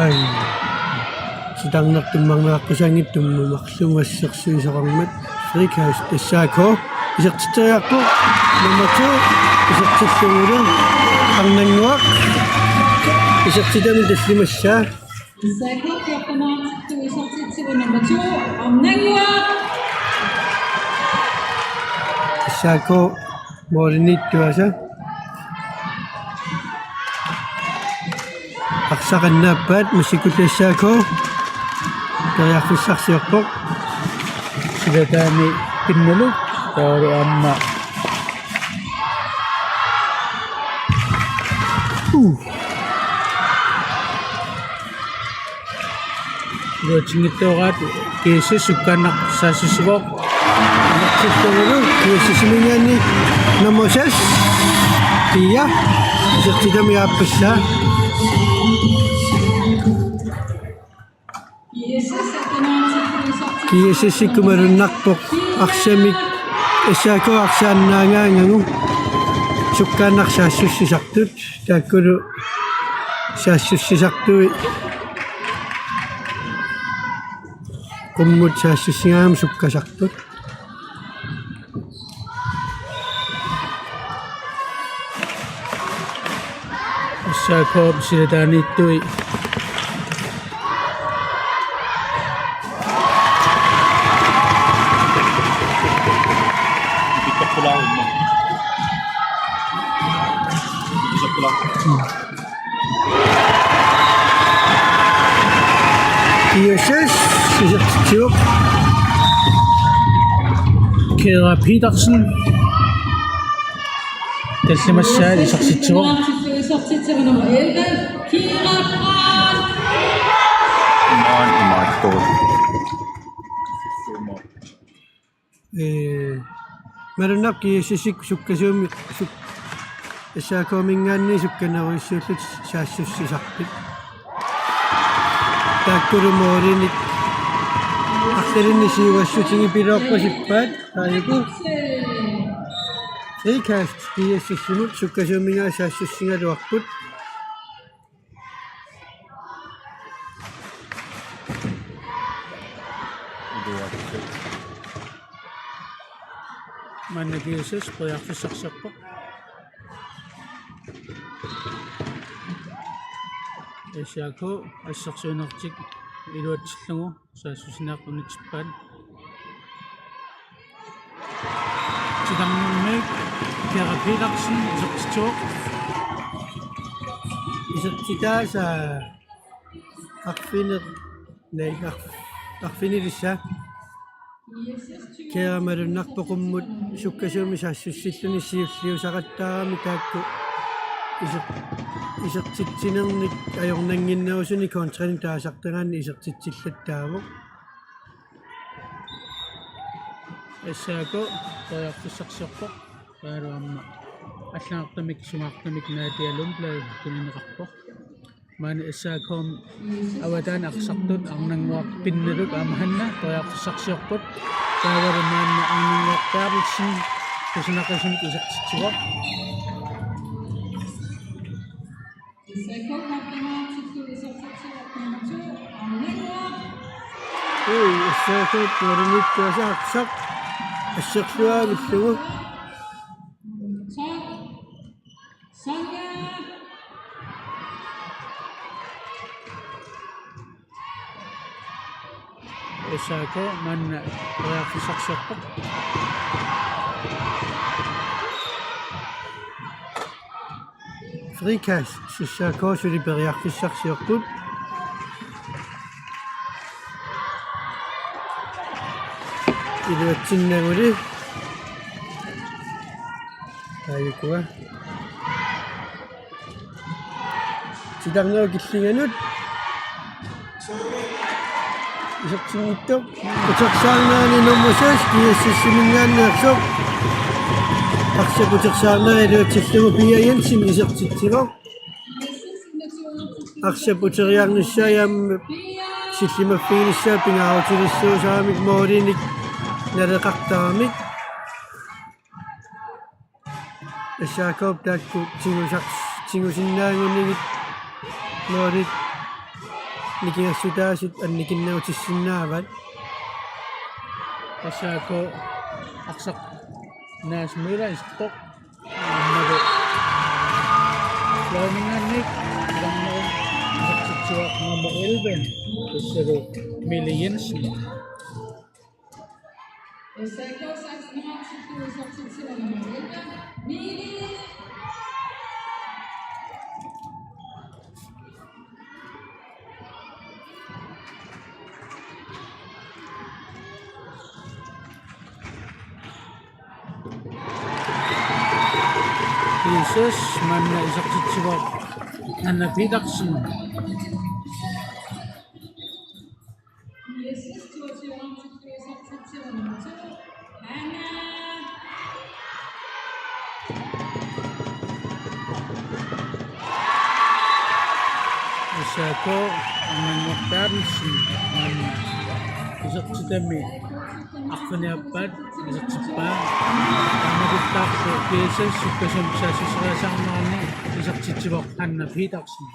Ai. Sitarnertummarneqartussanngitsoq marlunngorsiorsuisoqarmat. Frikast S A K isertitseriarpoq. Nummer to isertillugulu. Arnannguaq isertitami tallimassaa. S A K målimiittuasa. Arsaq annaappaat, massakkut S A K periarfissarsiorpoq. Silataani pinnalu taavalu aamma. Uu. Iluatsinngitsoorpaat, G S S sukkaannaq saassussivoq. Iluatsinngitsoorpalu, G S S-iminngaanniit nummer seks. Pia. Isertitami aappassaa. G S S-ikkut malunnarpoq arsamik S A K arsaannaagaangagu sukkaannaq saassussisartut. Taakkulu saassussisartui qummut saassussigaangama sukkasartut. S A K-p silataaniittui. G S S isertitsivoq. G Kira Petersen. Tallimassaat isertitsivoq. Isertitsivoq nummer elleve, Kira Brandt. Imaattoq. Ee, malunnarpoq G S S-ikkut sukkasuumik suk-, S A K-minngaanniit sukkanerujussuullutik saassussisarput. Taakkulu målinik arlalinnik siuassutigipiloorpasippaat, aajuku. Frikast G S S-imut sukkasuuminngaanniit saassussigaluarput. Maanna G S S periarfissarsiorpoq. S A K assersuinertik iluatsillugu saassussineq unitsippaat. Titarnermik Kira Petersen isertitsivoq. Isertitaasa arfineq-, nei, arf-, arfinilissaa. Kira malunnarpoq qummut sukkasuumik saassussilluni siulliusaqattaarami taakku iser-, isertitsinernik ajornannginnerusuni kontranik taasartagaanni isertitsillattaavoq. S A K periarfissarsiorpoq. Taavalu aamma allagartamik sungaartumik Nadia Lundblad tunineqarpoq. Maani S A K-mi avataani arsartut Arnannguaq Pinnaluk aamma Hanna periarfissarsiorput. Taavalu maanna Arnannguaq Berthelsen kusanaqisumik isertitsivoq. Ui, S A K-p målimiittuasa arsaq asserluaavillugu. Sonja. S A K maanna periarfissarsiorpoq. Frikast S A K suli periarfissarsiorput. Iluatsinnaguli. Aajukua. Titarnerup killinganut. Isertinngitsoq. Utersaarnerani nummer seks, G S S-iminngaanneersoq. Arsap utersaarnera iluatsillugu Pia Jensen isertitsivoq. Arsap uteriarnissaa aamma sillimaffiginissaa pingaarutilissuusaramik målinik naleqartaramik. S A K-p taakku tigusar-, tigusinnaagunigit målit nikingassutaasut annikinnerutissinnaavat. S A K arsaq Naas Møller isertoq. Aammalu fløjminngaanniit titarnerup isertitsivoq nummer elleve, tassalu Mille Jensen. G S S maanna isertitsivoq Hanna Petersen. S A K Arnannguaq Berthelsen maanna isertitami arfineq-aappaat isertippaa. Taamatuttaarlu G S S sukkasuumik saassusseriasaarnerani isertitsivoq Hanna Petersen.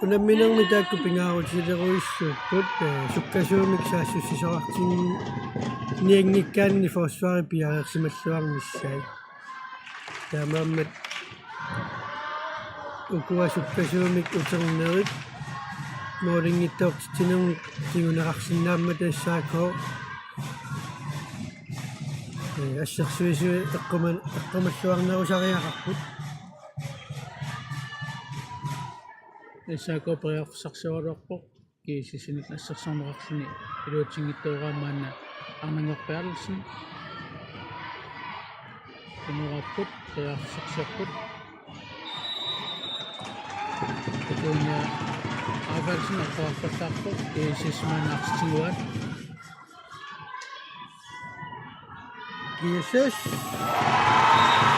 Unamminermi taakku pingaarutilerujussuupput, ee, sukkasuumik saassussisoqartinnianngikkaanni forsvari piareersimalluarnissaat. Taamaammat ukua sukkasuumik uternerit målinngitsoortitsinermik kinguneqarsinnaammata S A K, ee, assersuisui eqquman-, eqqumalluarnerusariaqarput. S A K periarfissarsioraluarpoq G S S-init assersorneqarluni Iluatsinngitsoorami maanna Arnannguaq Berthelsen. Inuugapput, periarfissarsiorput. Petunia Rafaelsen aqquarpallaarpoq, G S S maanna arsaq tiguaat. G S S.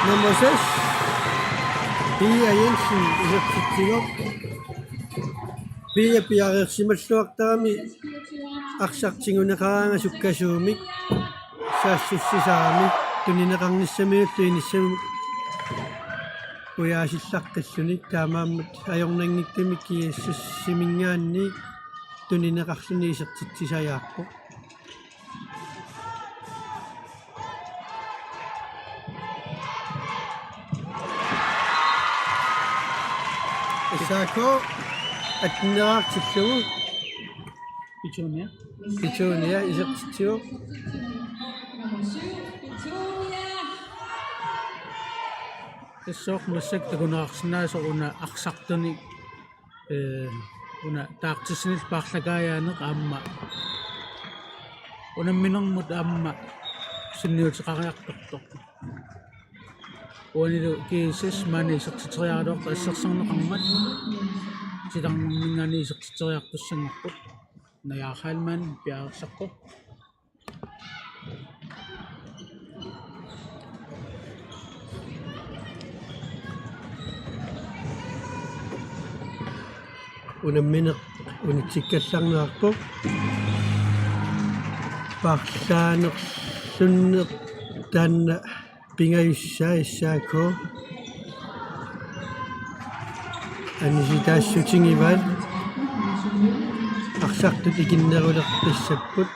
Nummer seks. Pia Jensen, isertitsivoq. Pia piareersimalluartarami arsaq tiguneqaraangat sukkasuumik saassussisarami tunineqarnissamiullu inissamut ujaasillaqqilluni, taamaammat ajornanngitsumik G S S-iminngaanniit tunineqarluni isertitsisajaarpoq. S A K atteneraartillugu. Petunia. Petunia isertitsivoq. Tassa massakkut takuneqarsinnaasoq una arsartunik, ee, una taartissanillu paarlakaajaaneq aamma unamminermut aamma sunniuteqariartortoq. Uanilu G S S maani isertitseriaraluartoq assersorneqarmat titarnerminngaanniit isertitseriartussanngorput. Naja Heilmann piareersarpoq. Unammineq unitsikkallarneqarpoq. Paarlaanerlunneq taanna pingajussaa S A K. Anisitaassutigivaat. Arsartut ikinneruleqqissapput.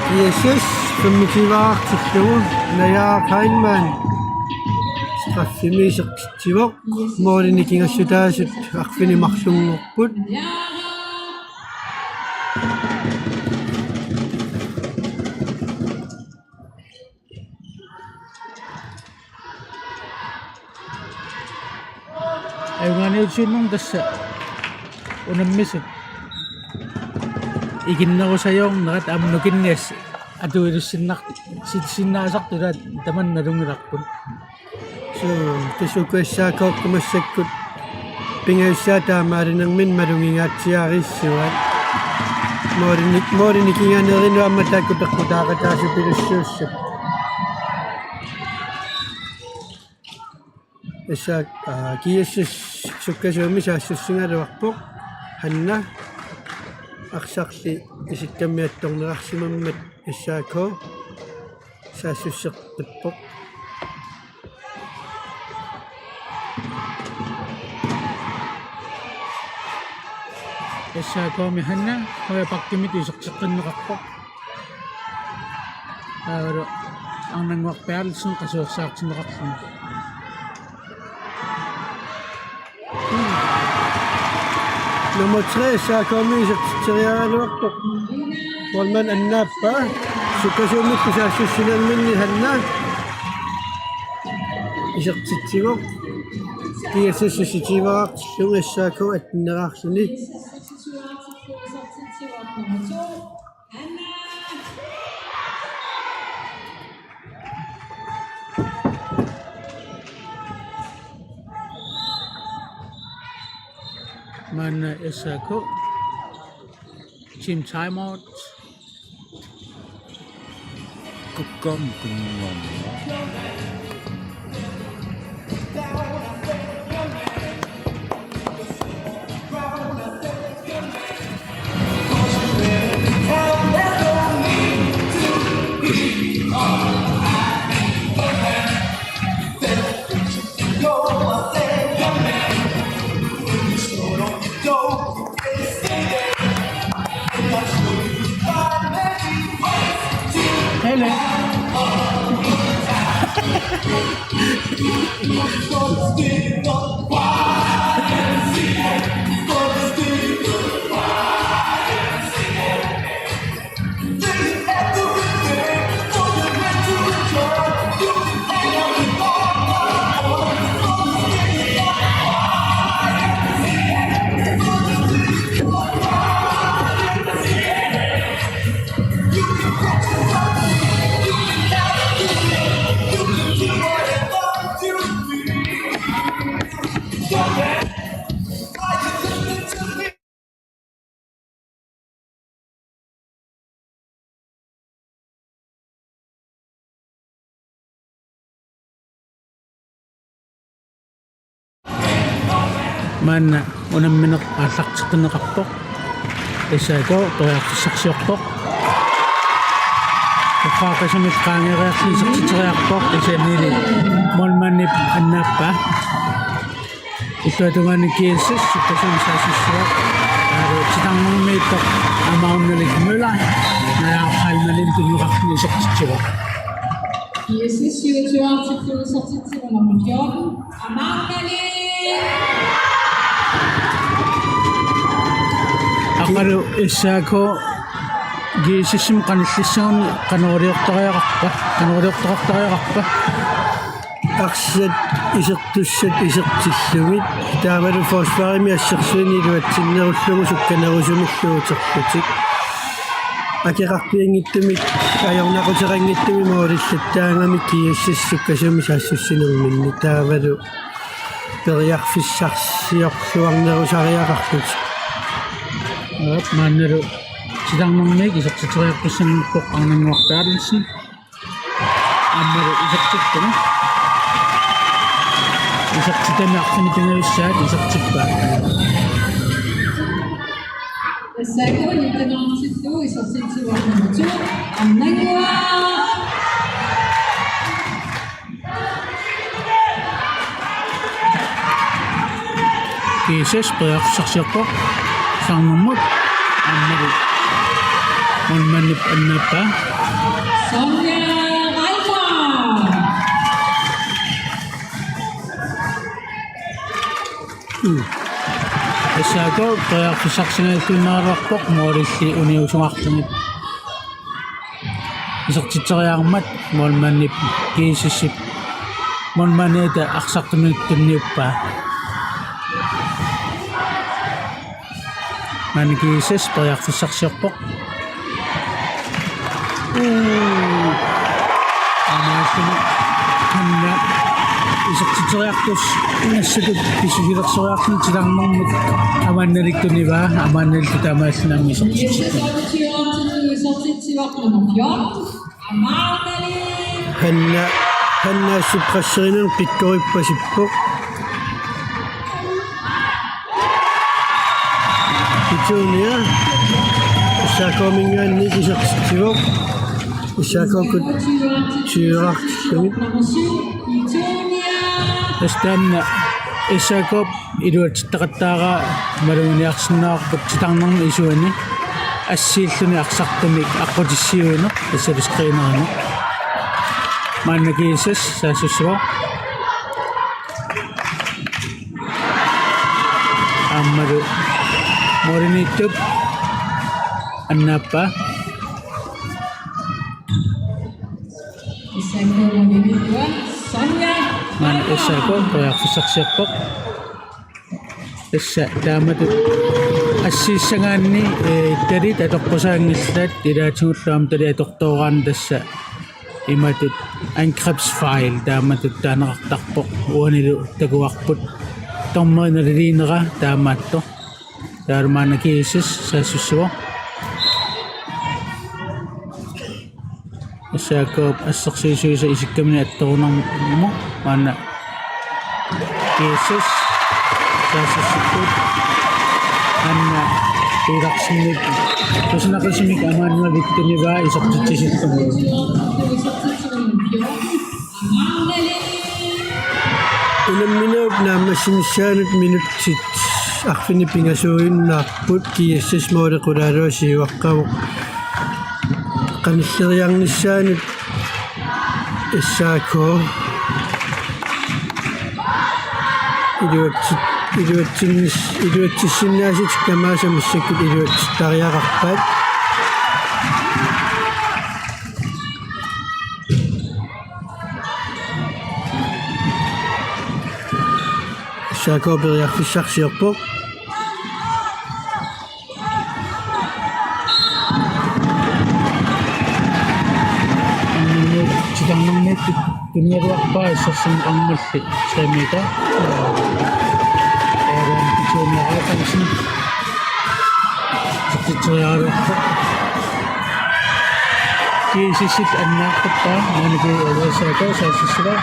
G S S femogtyve-artillugu Naja Heilmann straffimi isertitsivoq. Målini kingassutaasut arfineq-marlunngorput. Ajugaaniutsiunnermi tassa unammisut ikinnerusajoornerat aamma nukinniassat atuilussinnar-, si-, sinnaasartut tamanna nalunngilarput. Suu, tassa uku S A K-kut massakkut pingajussaat taamaalinerminni malugingaatsiariissuaat. Målini-, målini kinganerinut aamma taakku peqqutaaqataasupilussuussat. S A K, aa, G S S sukkasuumik saassussigaluarpoq. Hanna arsarli isikkammiattorneqarsimammat S A K saassusseqqippoq. S A K-mi Hanna højre backimik iserteqqinneqarpoq. Taavalu Arnannguaq Berthelsen qasuersaartinneqarluni. Nummer tre, S A K-mi isertitseriaraluartoq. Målmand annaappaa. Sukkasuumillu saassussinerminni Hanna isertitsivoq. G S S seksogtyve-artillugu S A K atteneraarluni. Maanna S A K. Team timeout. Kukkammik kunngormat. Hello. Maanna unammineq aallarteqqinneqarpoq. S A K periarfissarsiorpoq. Uqaaqisumik qaangeeriarluni isertitseriarpoq, kisiannili målmandip annaappaa. Illuatungaani G S S sukkasuumik saassussivoq. Taavalu titarnermiittoq Amaarnalik Møller, Naja Heilmannimit tunuarluni isertitsivoq. G S S syvogtyve artikkel isertitsivoq nummer fjorten, Amaarnalik. Aqagu S A K G S S-imut qanillissaguni qanoq iliortariaqarpa, qanoq iliortariaqarpa. Arsaq isertussat isertillugit, taavalu forsvarimi assersuineq iluatsinnerullugu sukkanerusumillu uterlutik. Akeqarpianngitsumik, ajornaquteqanngitsumik målillattaagami G S S sukkasuumik saassussinerminni, taavalu periarfissarsiorluarnerusariaqarlutik. Aap, maannalu titarnermiit isertitseriartussanngorpoq Arnannguaq Berthelsen. Aammalu isertittunut. Isertitami arfineq-pingajussaat isertippaat. S A K nitten hundrede og to, isertitsivoq nummer to, Arnannguaq. G S S periarfissarsiorpoq. Titarnermut. Aammalu målmandip annaappaa. Sonja Reiter. Mm. S A K periarfissarsiorluinnaraluarpoq målilli uniusungaarluni. Isertitseriarmat målmandip G S S-ip målmandiata arsartumik tunniuppaa. Maanna G S S periarfissarsiorpoq. Uu. Amaalluni Hanna isertitseriartussaq nassatut pissusilersoriarluni titarnermut Amaannalik tunivaa, Amaannalik taamaalluni aamma isertitsippoq. Hanna, Hanna assut presserinermut pikkorippasippoq. Petunia S A K-minngaanniit isertitsivoq. S A K-kkut syvoghalvfems. Tassa taanna S A K-p iluatsittaqattaaraa maluginiarsinnaavarput titarnermik isuani assiilluni arsartumik aqqutissiuineq, assalu screenerineq. Maanna G S S saassussivoq. Aammalu målimiittup annaappaa. S A K målimiittup Sonja. Maanna S A K periarfissarsiorpoq. Tassa taamatut assiissagaanni, ee, talit atoqqusaanngillat, ilaatigullu aamma talit atortooraanni tassa imatut angrebsfejl taamatut taaneqartarpoq, uanilu takuarput dommeri naliliinera taamaattoq. Taavalu maanna G S S saassussivoq. S A K-p assersuisuisa isikkamini attorunarmat maanna G S S saassussipput. Hanna Petersenip kusanaqisumik Amaannalik tunivaa isertitsisillugu. Unamminerup naammassinissaanut minutsit arfineq-pingasuujunnaarput, G S S-p måli qulaaluat siuaqqavoq. Qanilleriarnissaanut S A K iluatsit-, iluatsinnis-, iluatsissinnaasatik tamaasa massakkut iluatsittariaqarpaat. S A K periarfissarsiorpoq. Titarnermiittup tunniuppaa assersuutigalugu tre meter. Aaron Petunia Rafaelsen. Titarnermut. G S S-ip annaappaa, maanna S A K saassussivoq.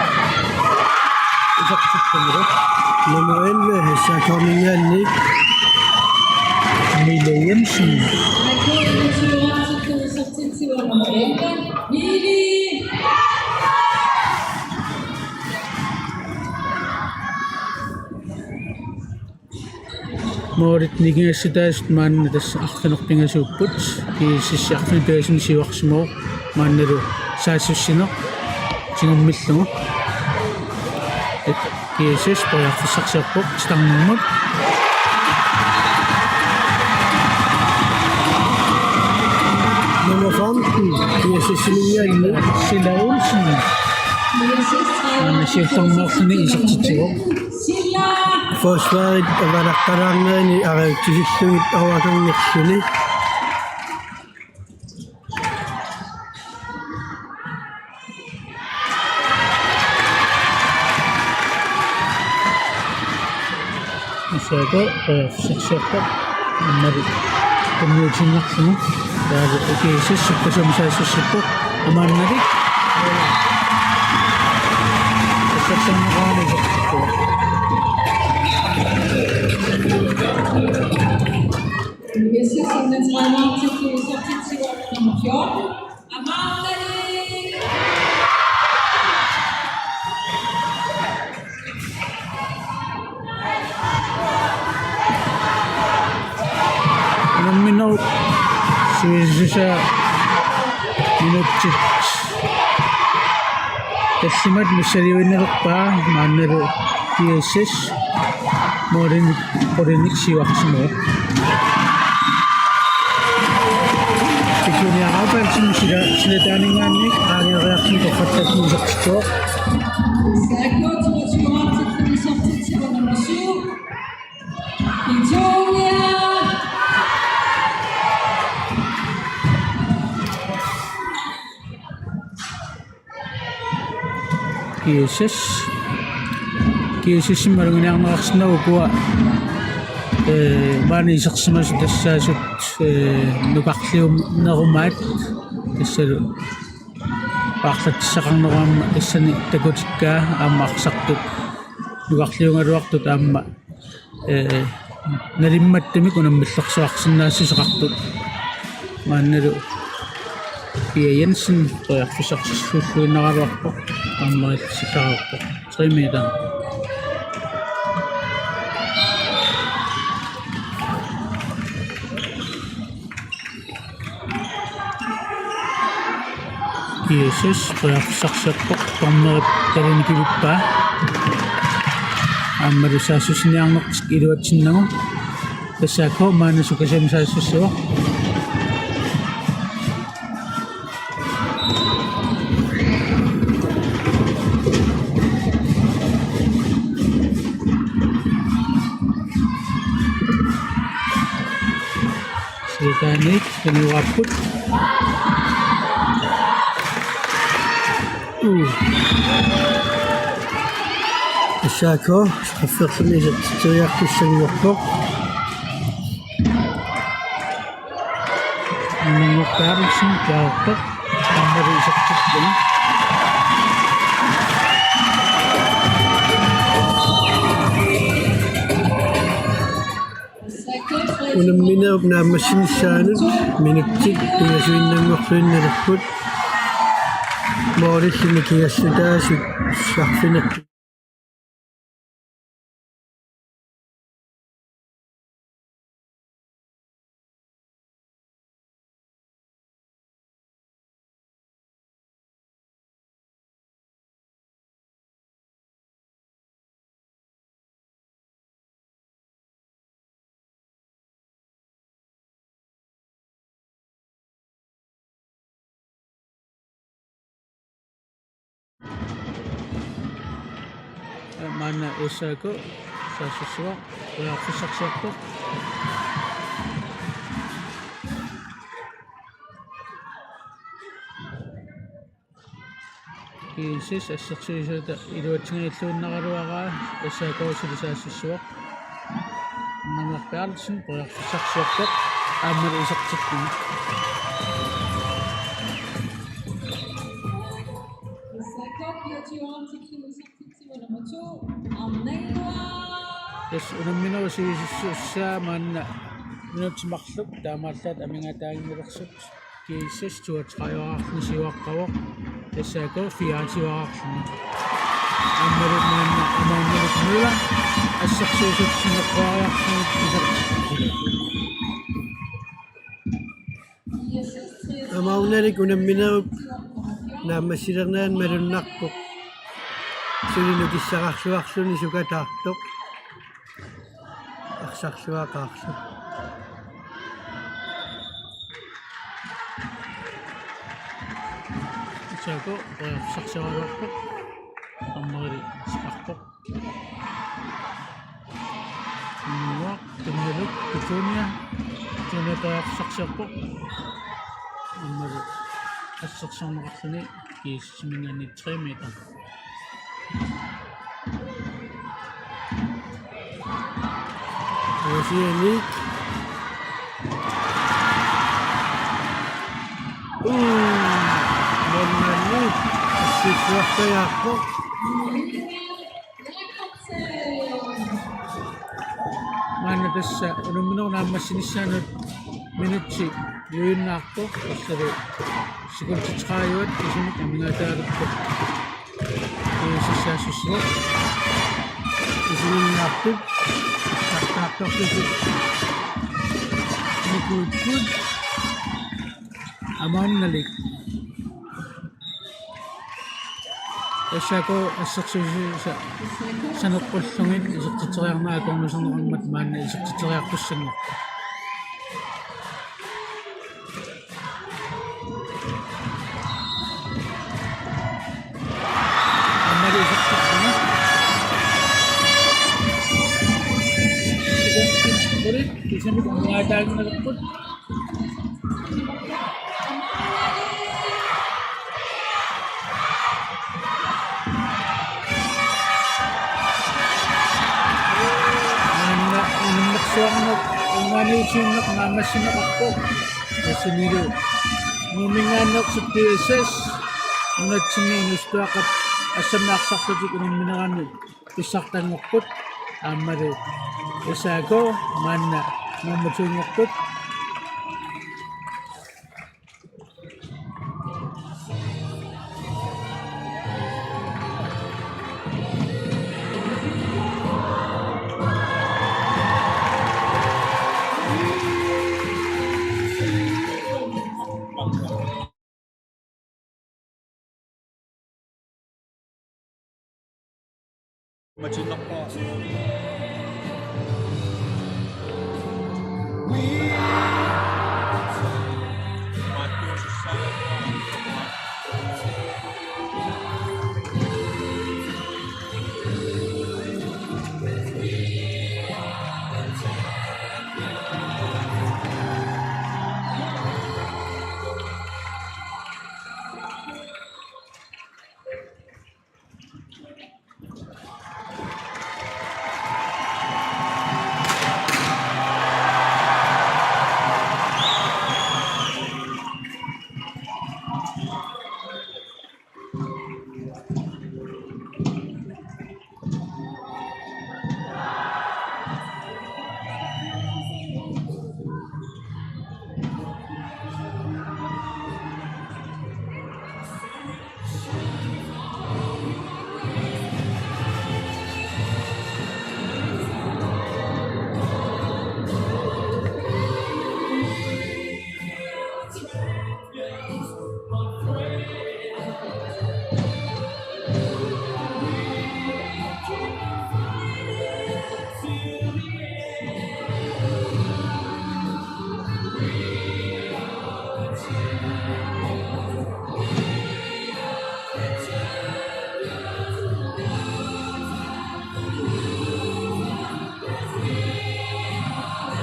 Nummer elleve, S A K-minngaanniit, Mille Jensen. Målit nikingassutaasut maanna tassa arfineq-pingasuupput. G S S arfineq-pingasunut siuarsimavoq, maannalu saassussineq tigummillugu. G S S periarfissarsiorpoq titarnermut. Nummer femten, G S S-iminngaanniit, Silla Olsen. Maanna siullermeerluni isertitsivoq. Forsvarit avalaqqalaarnerani ariutsisillugit avakangerluni. S A K periarfissarsiorpoq. Aammalu tunniutiinnarlugu. Taavalu G S S sukkasuumik saassussippoq. Amaannalik. Assersuunneqarani isertittuaq. Unamminerup sivisussusaa minutsit tallimat missiliivinnalerpaa, maannalu G S S målinik qulinik siuarsimavoq. Pisuniaraapalsimi sila, silataaninngaanniit qaangeeriarluni torrallatsisoq. G S S. G S S-imut maluginiarneqarsinnaavoq ukua, ee, maani isersimasut tassaasut, ee, nukarliunerumaat, tassalu paarlatsissaqarnerup aamma tassani takutikkaa aamma arsartut nukarliugaluartut aamma, ee, nalimmattumik unammillersuarsinnaassuseqartut. Maannalu Pia Jensen periarfissarsiorluinnaraluarpoq, aamma ilisillaarpoq. Tre meter. G S S periarfissarsiorpoq, dommerip talini kivippaa. Aammalu saassussiniarnertik iluatsinnagu. S A K maanna sukkasuumik saassussivoq. Silataaniit tuniuapput. Uu. S A K strafferluni isertitseriartussanngorpoq. Nungup Berthelsen klaartoq. Aammalu isertittugu. Unamminerup naammassinissaanut minutsit pingasuinnanngorluinnarput. Målillu nikingassutaasut arfineq- Maanna S A K saassussivoq, periarfissarsiorpoq. G S S assersuisuata iluatsinngilluinnaraluaraa, S A K suli saassussivoq. Nungup Berthelsen periarfissarsiorpoq, aammalu isertittugu. S A K fireogtyve til nummer to. Tassa unamminerup sivisussusaa maanna minutsit marluk taamaallaat amigaataaginnalersoq. G S S toogtredive-rarluni siuaqqavoq. S A K fireogtyve-rarluni. Aammalu maanna Amager Møller assersuisut saneqqoriarlugit isertittarpoq. Amager Møller unamminerup naammassilernerani malunnarpoq. Suli nukissaqarluarluni sukataartoq. Arsarluaqaarlu. S A K periarfissarsiorpoq. Amagerli sikarpoq. Nuuaq, Tunnaluk, Petunia. Petunia periarfissarsiorpoq. Aammalu assersuineqarluni G S S-iminngaanniit tre meter. Aasianni. Uu, maanna assissuartajaarpoq. Maanna tassa unamminerup naammassinissaanut minutsit uiunnaarpoq, tassalu sekundit tredive kisimik amigaataalerpoq. G S S-ip saassussivoq. Isiginnaartut. Taartaartarlutik. Nikuukkut. Amager Møller. S A K assersuisut sa-, saneqqullugit isertitseriarnerat akornuserneqarmat maanna isertitseriartussanngorpoq. Aammalu isertitsinga. Sekundit tredive kisimik amigaataaginnalerput. Maanna unammersuarneq ungaaniutiinnaq naammassineqarpoq. Tassanilu Nuumminngaanneersoq G S S nunatsinni inuusuttuaqqat assammik arsarlutik unamminerani pissartanngorput aammalu S A K maanna nummer to-nngorput.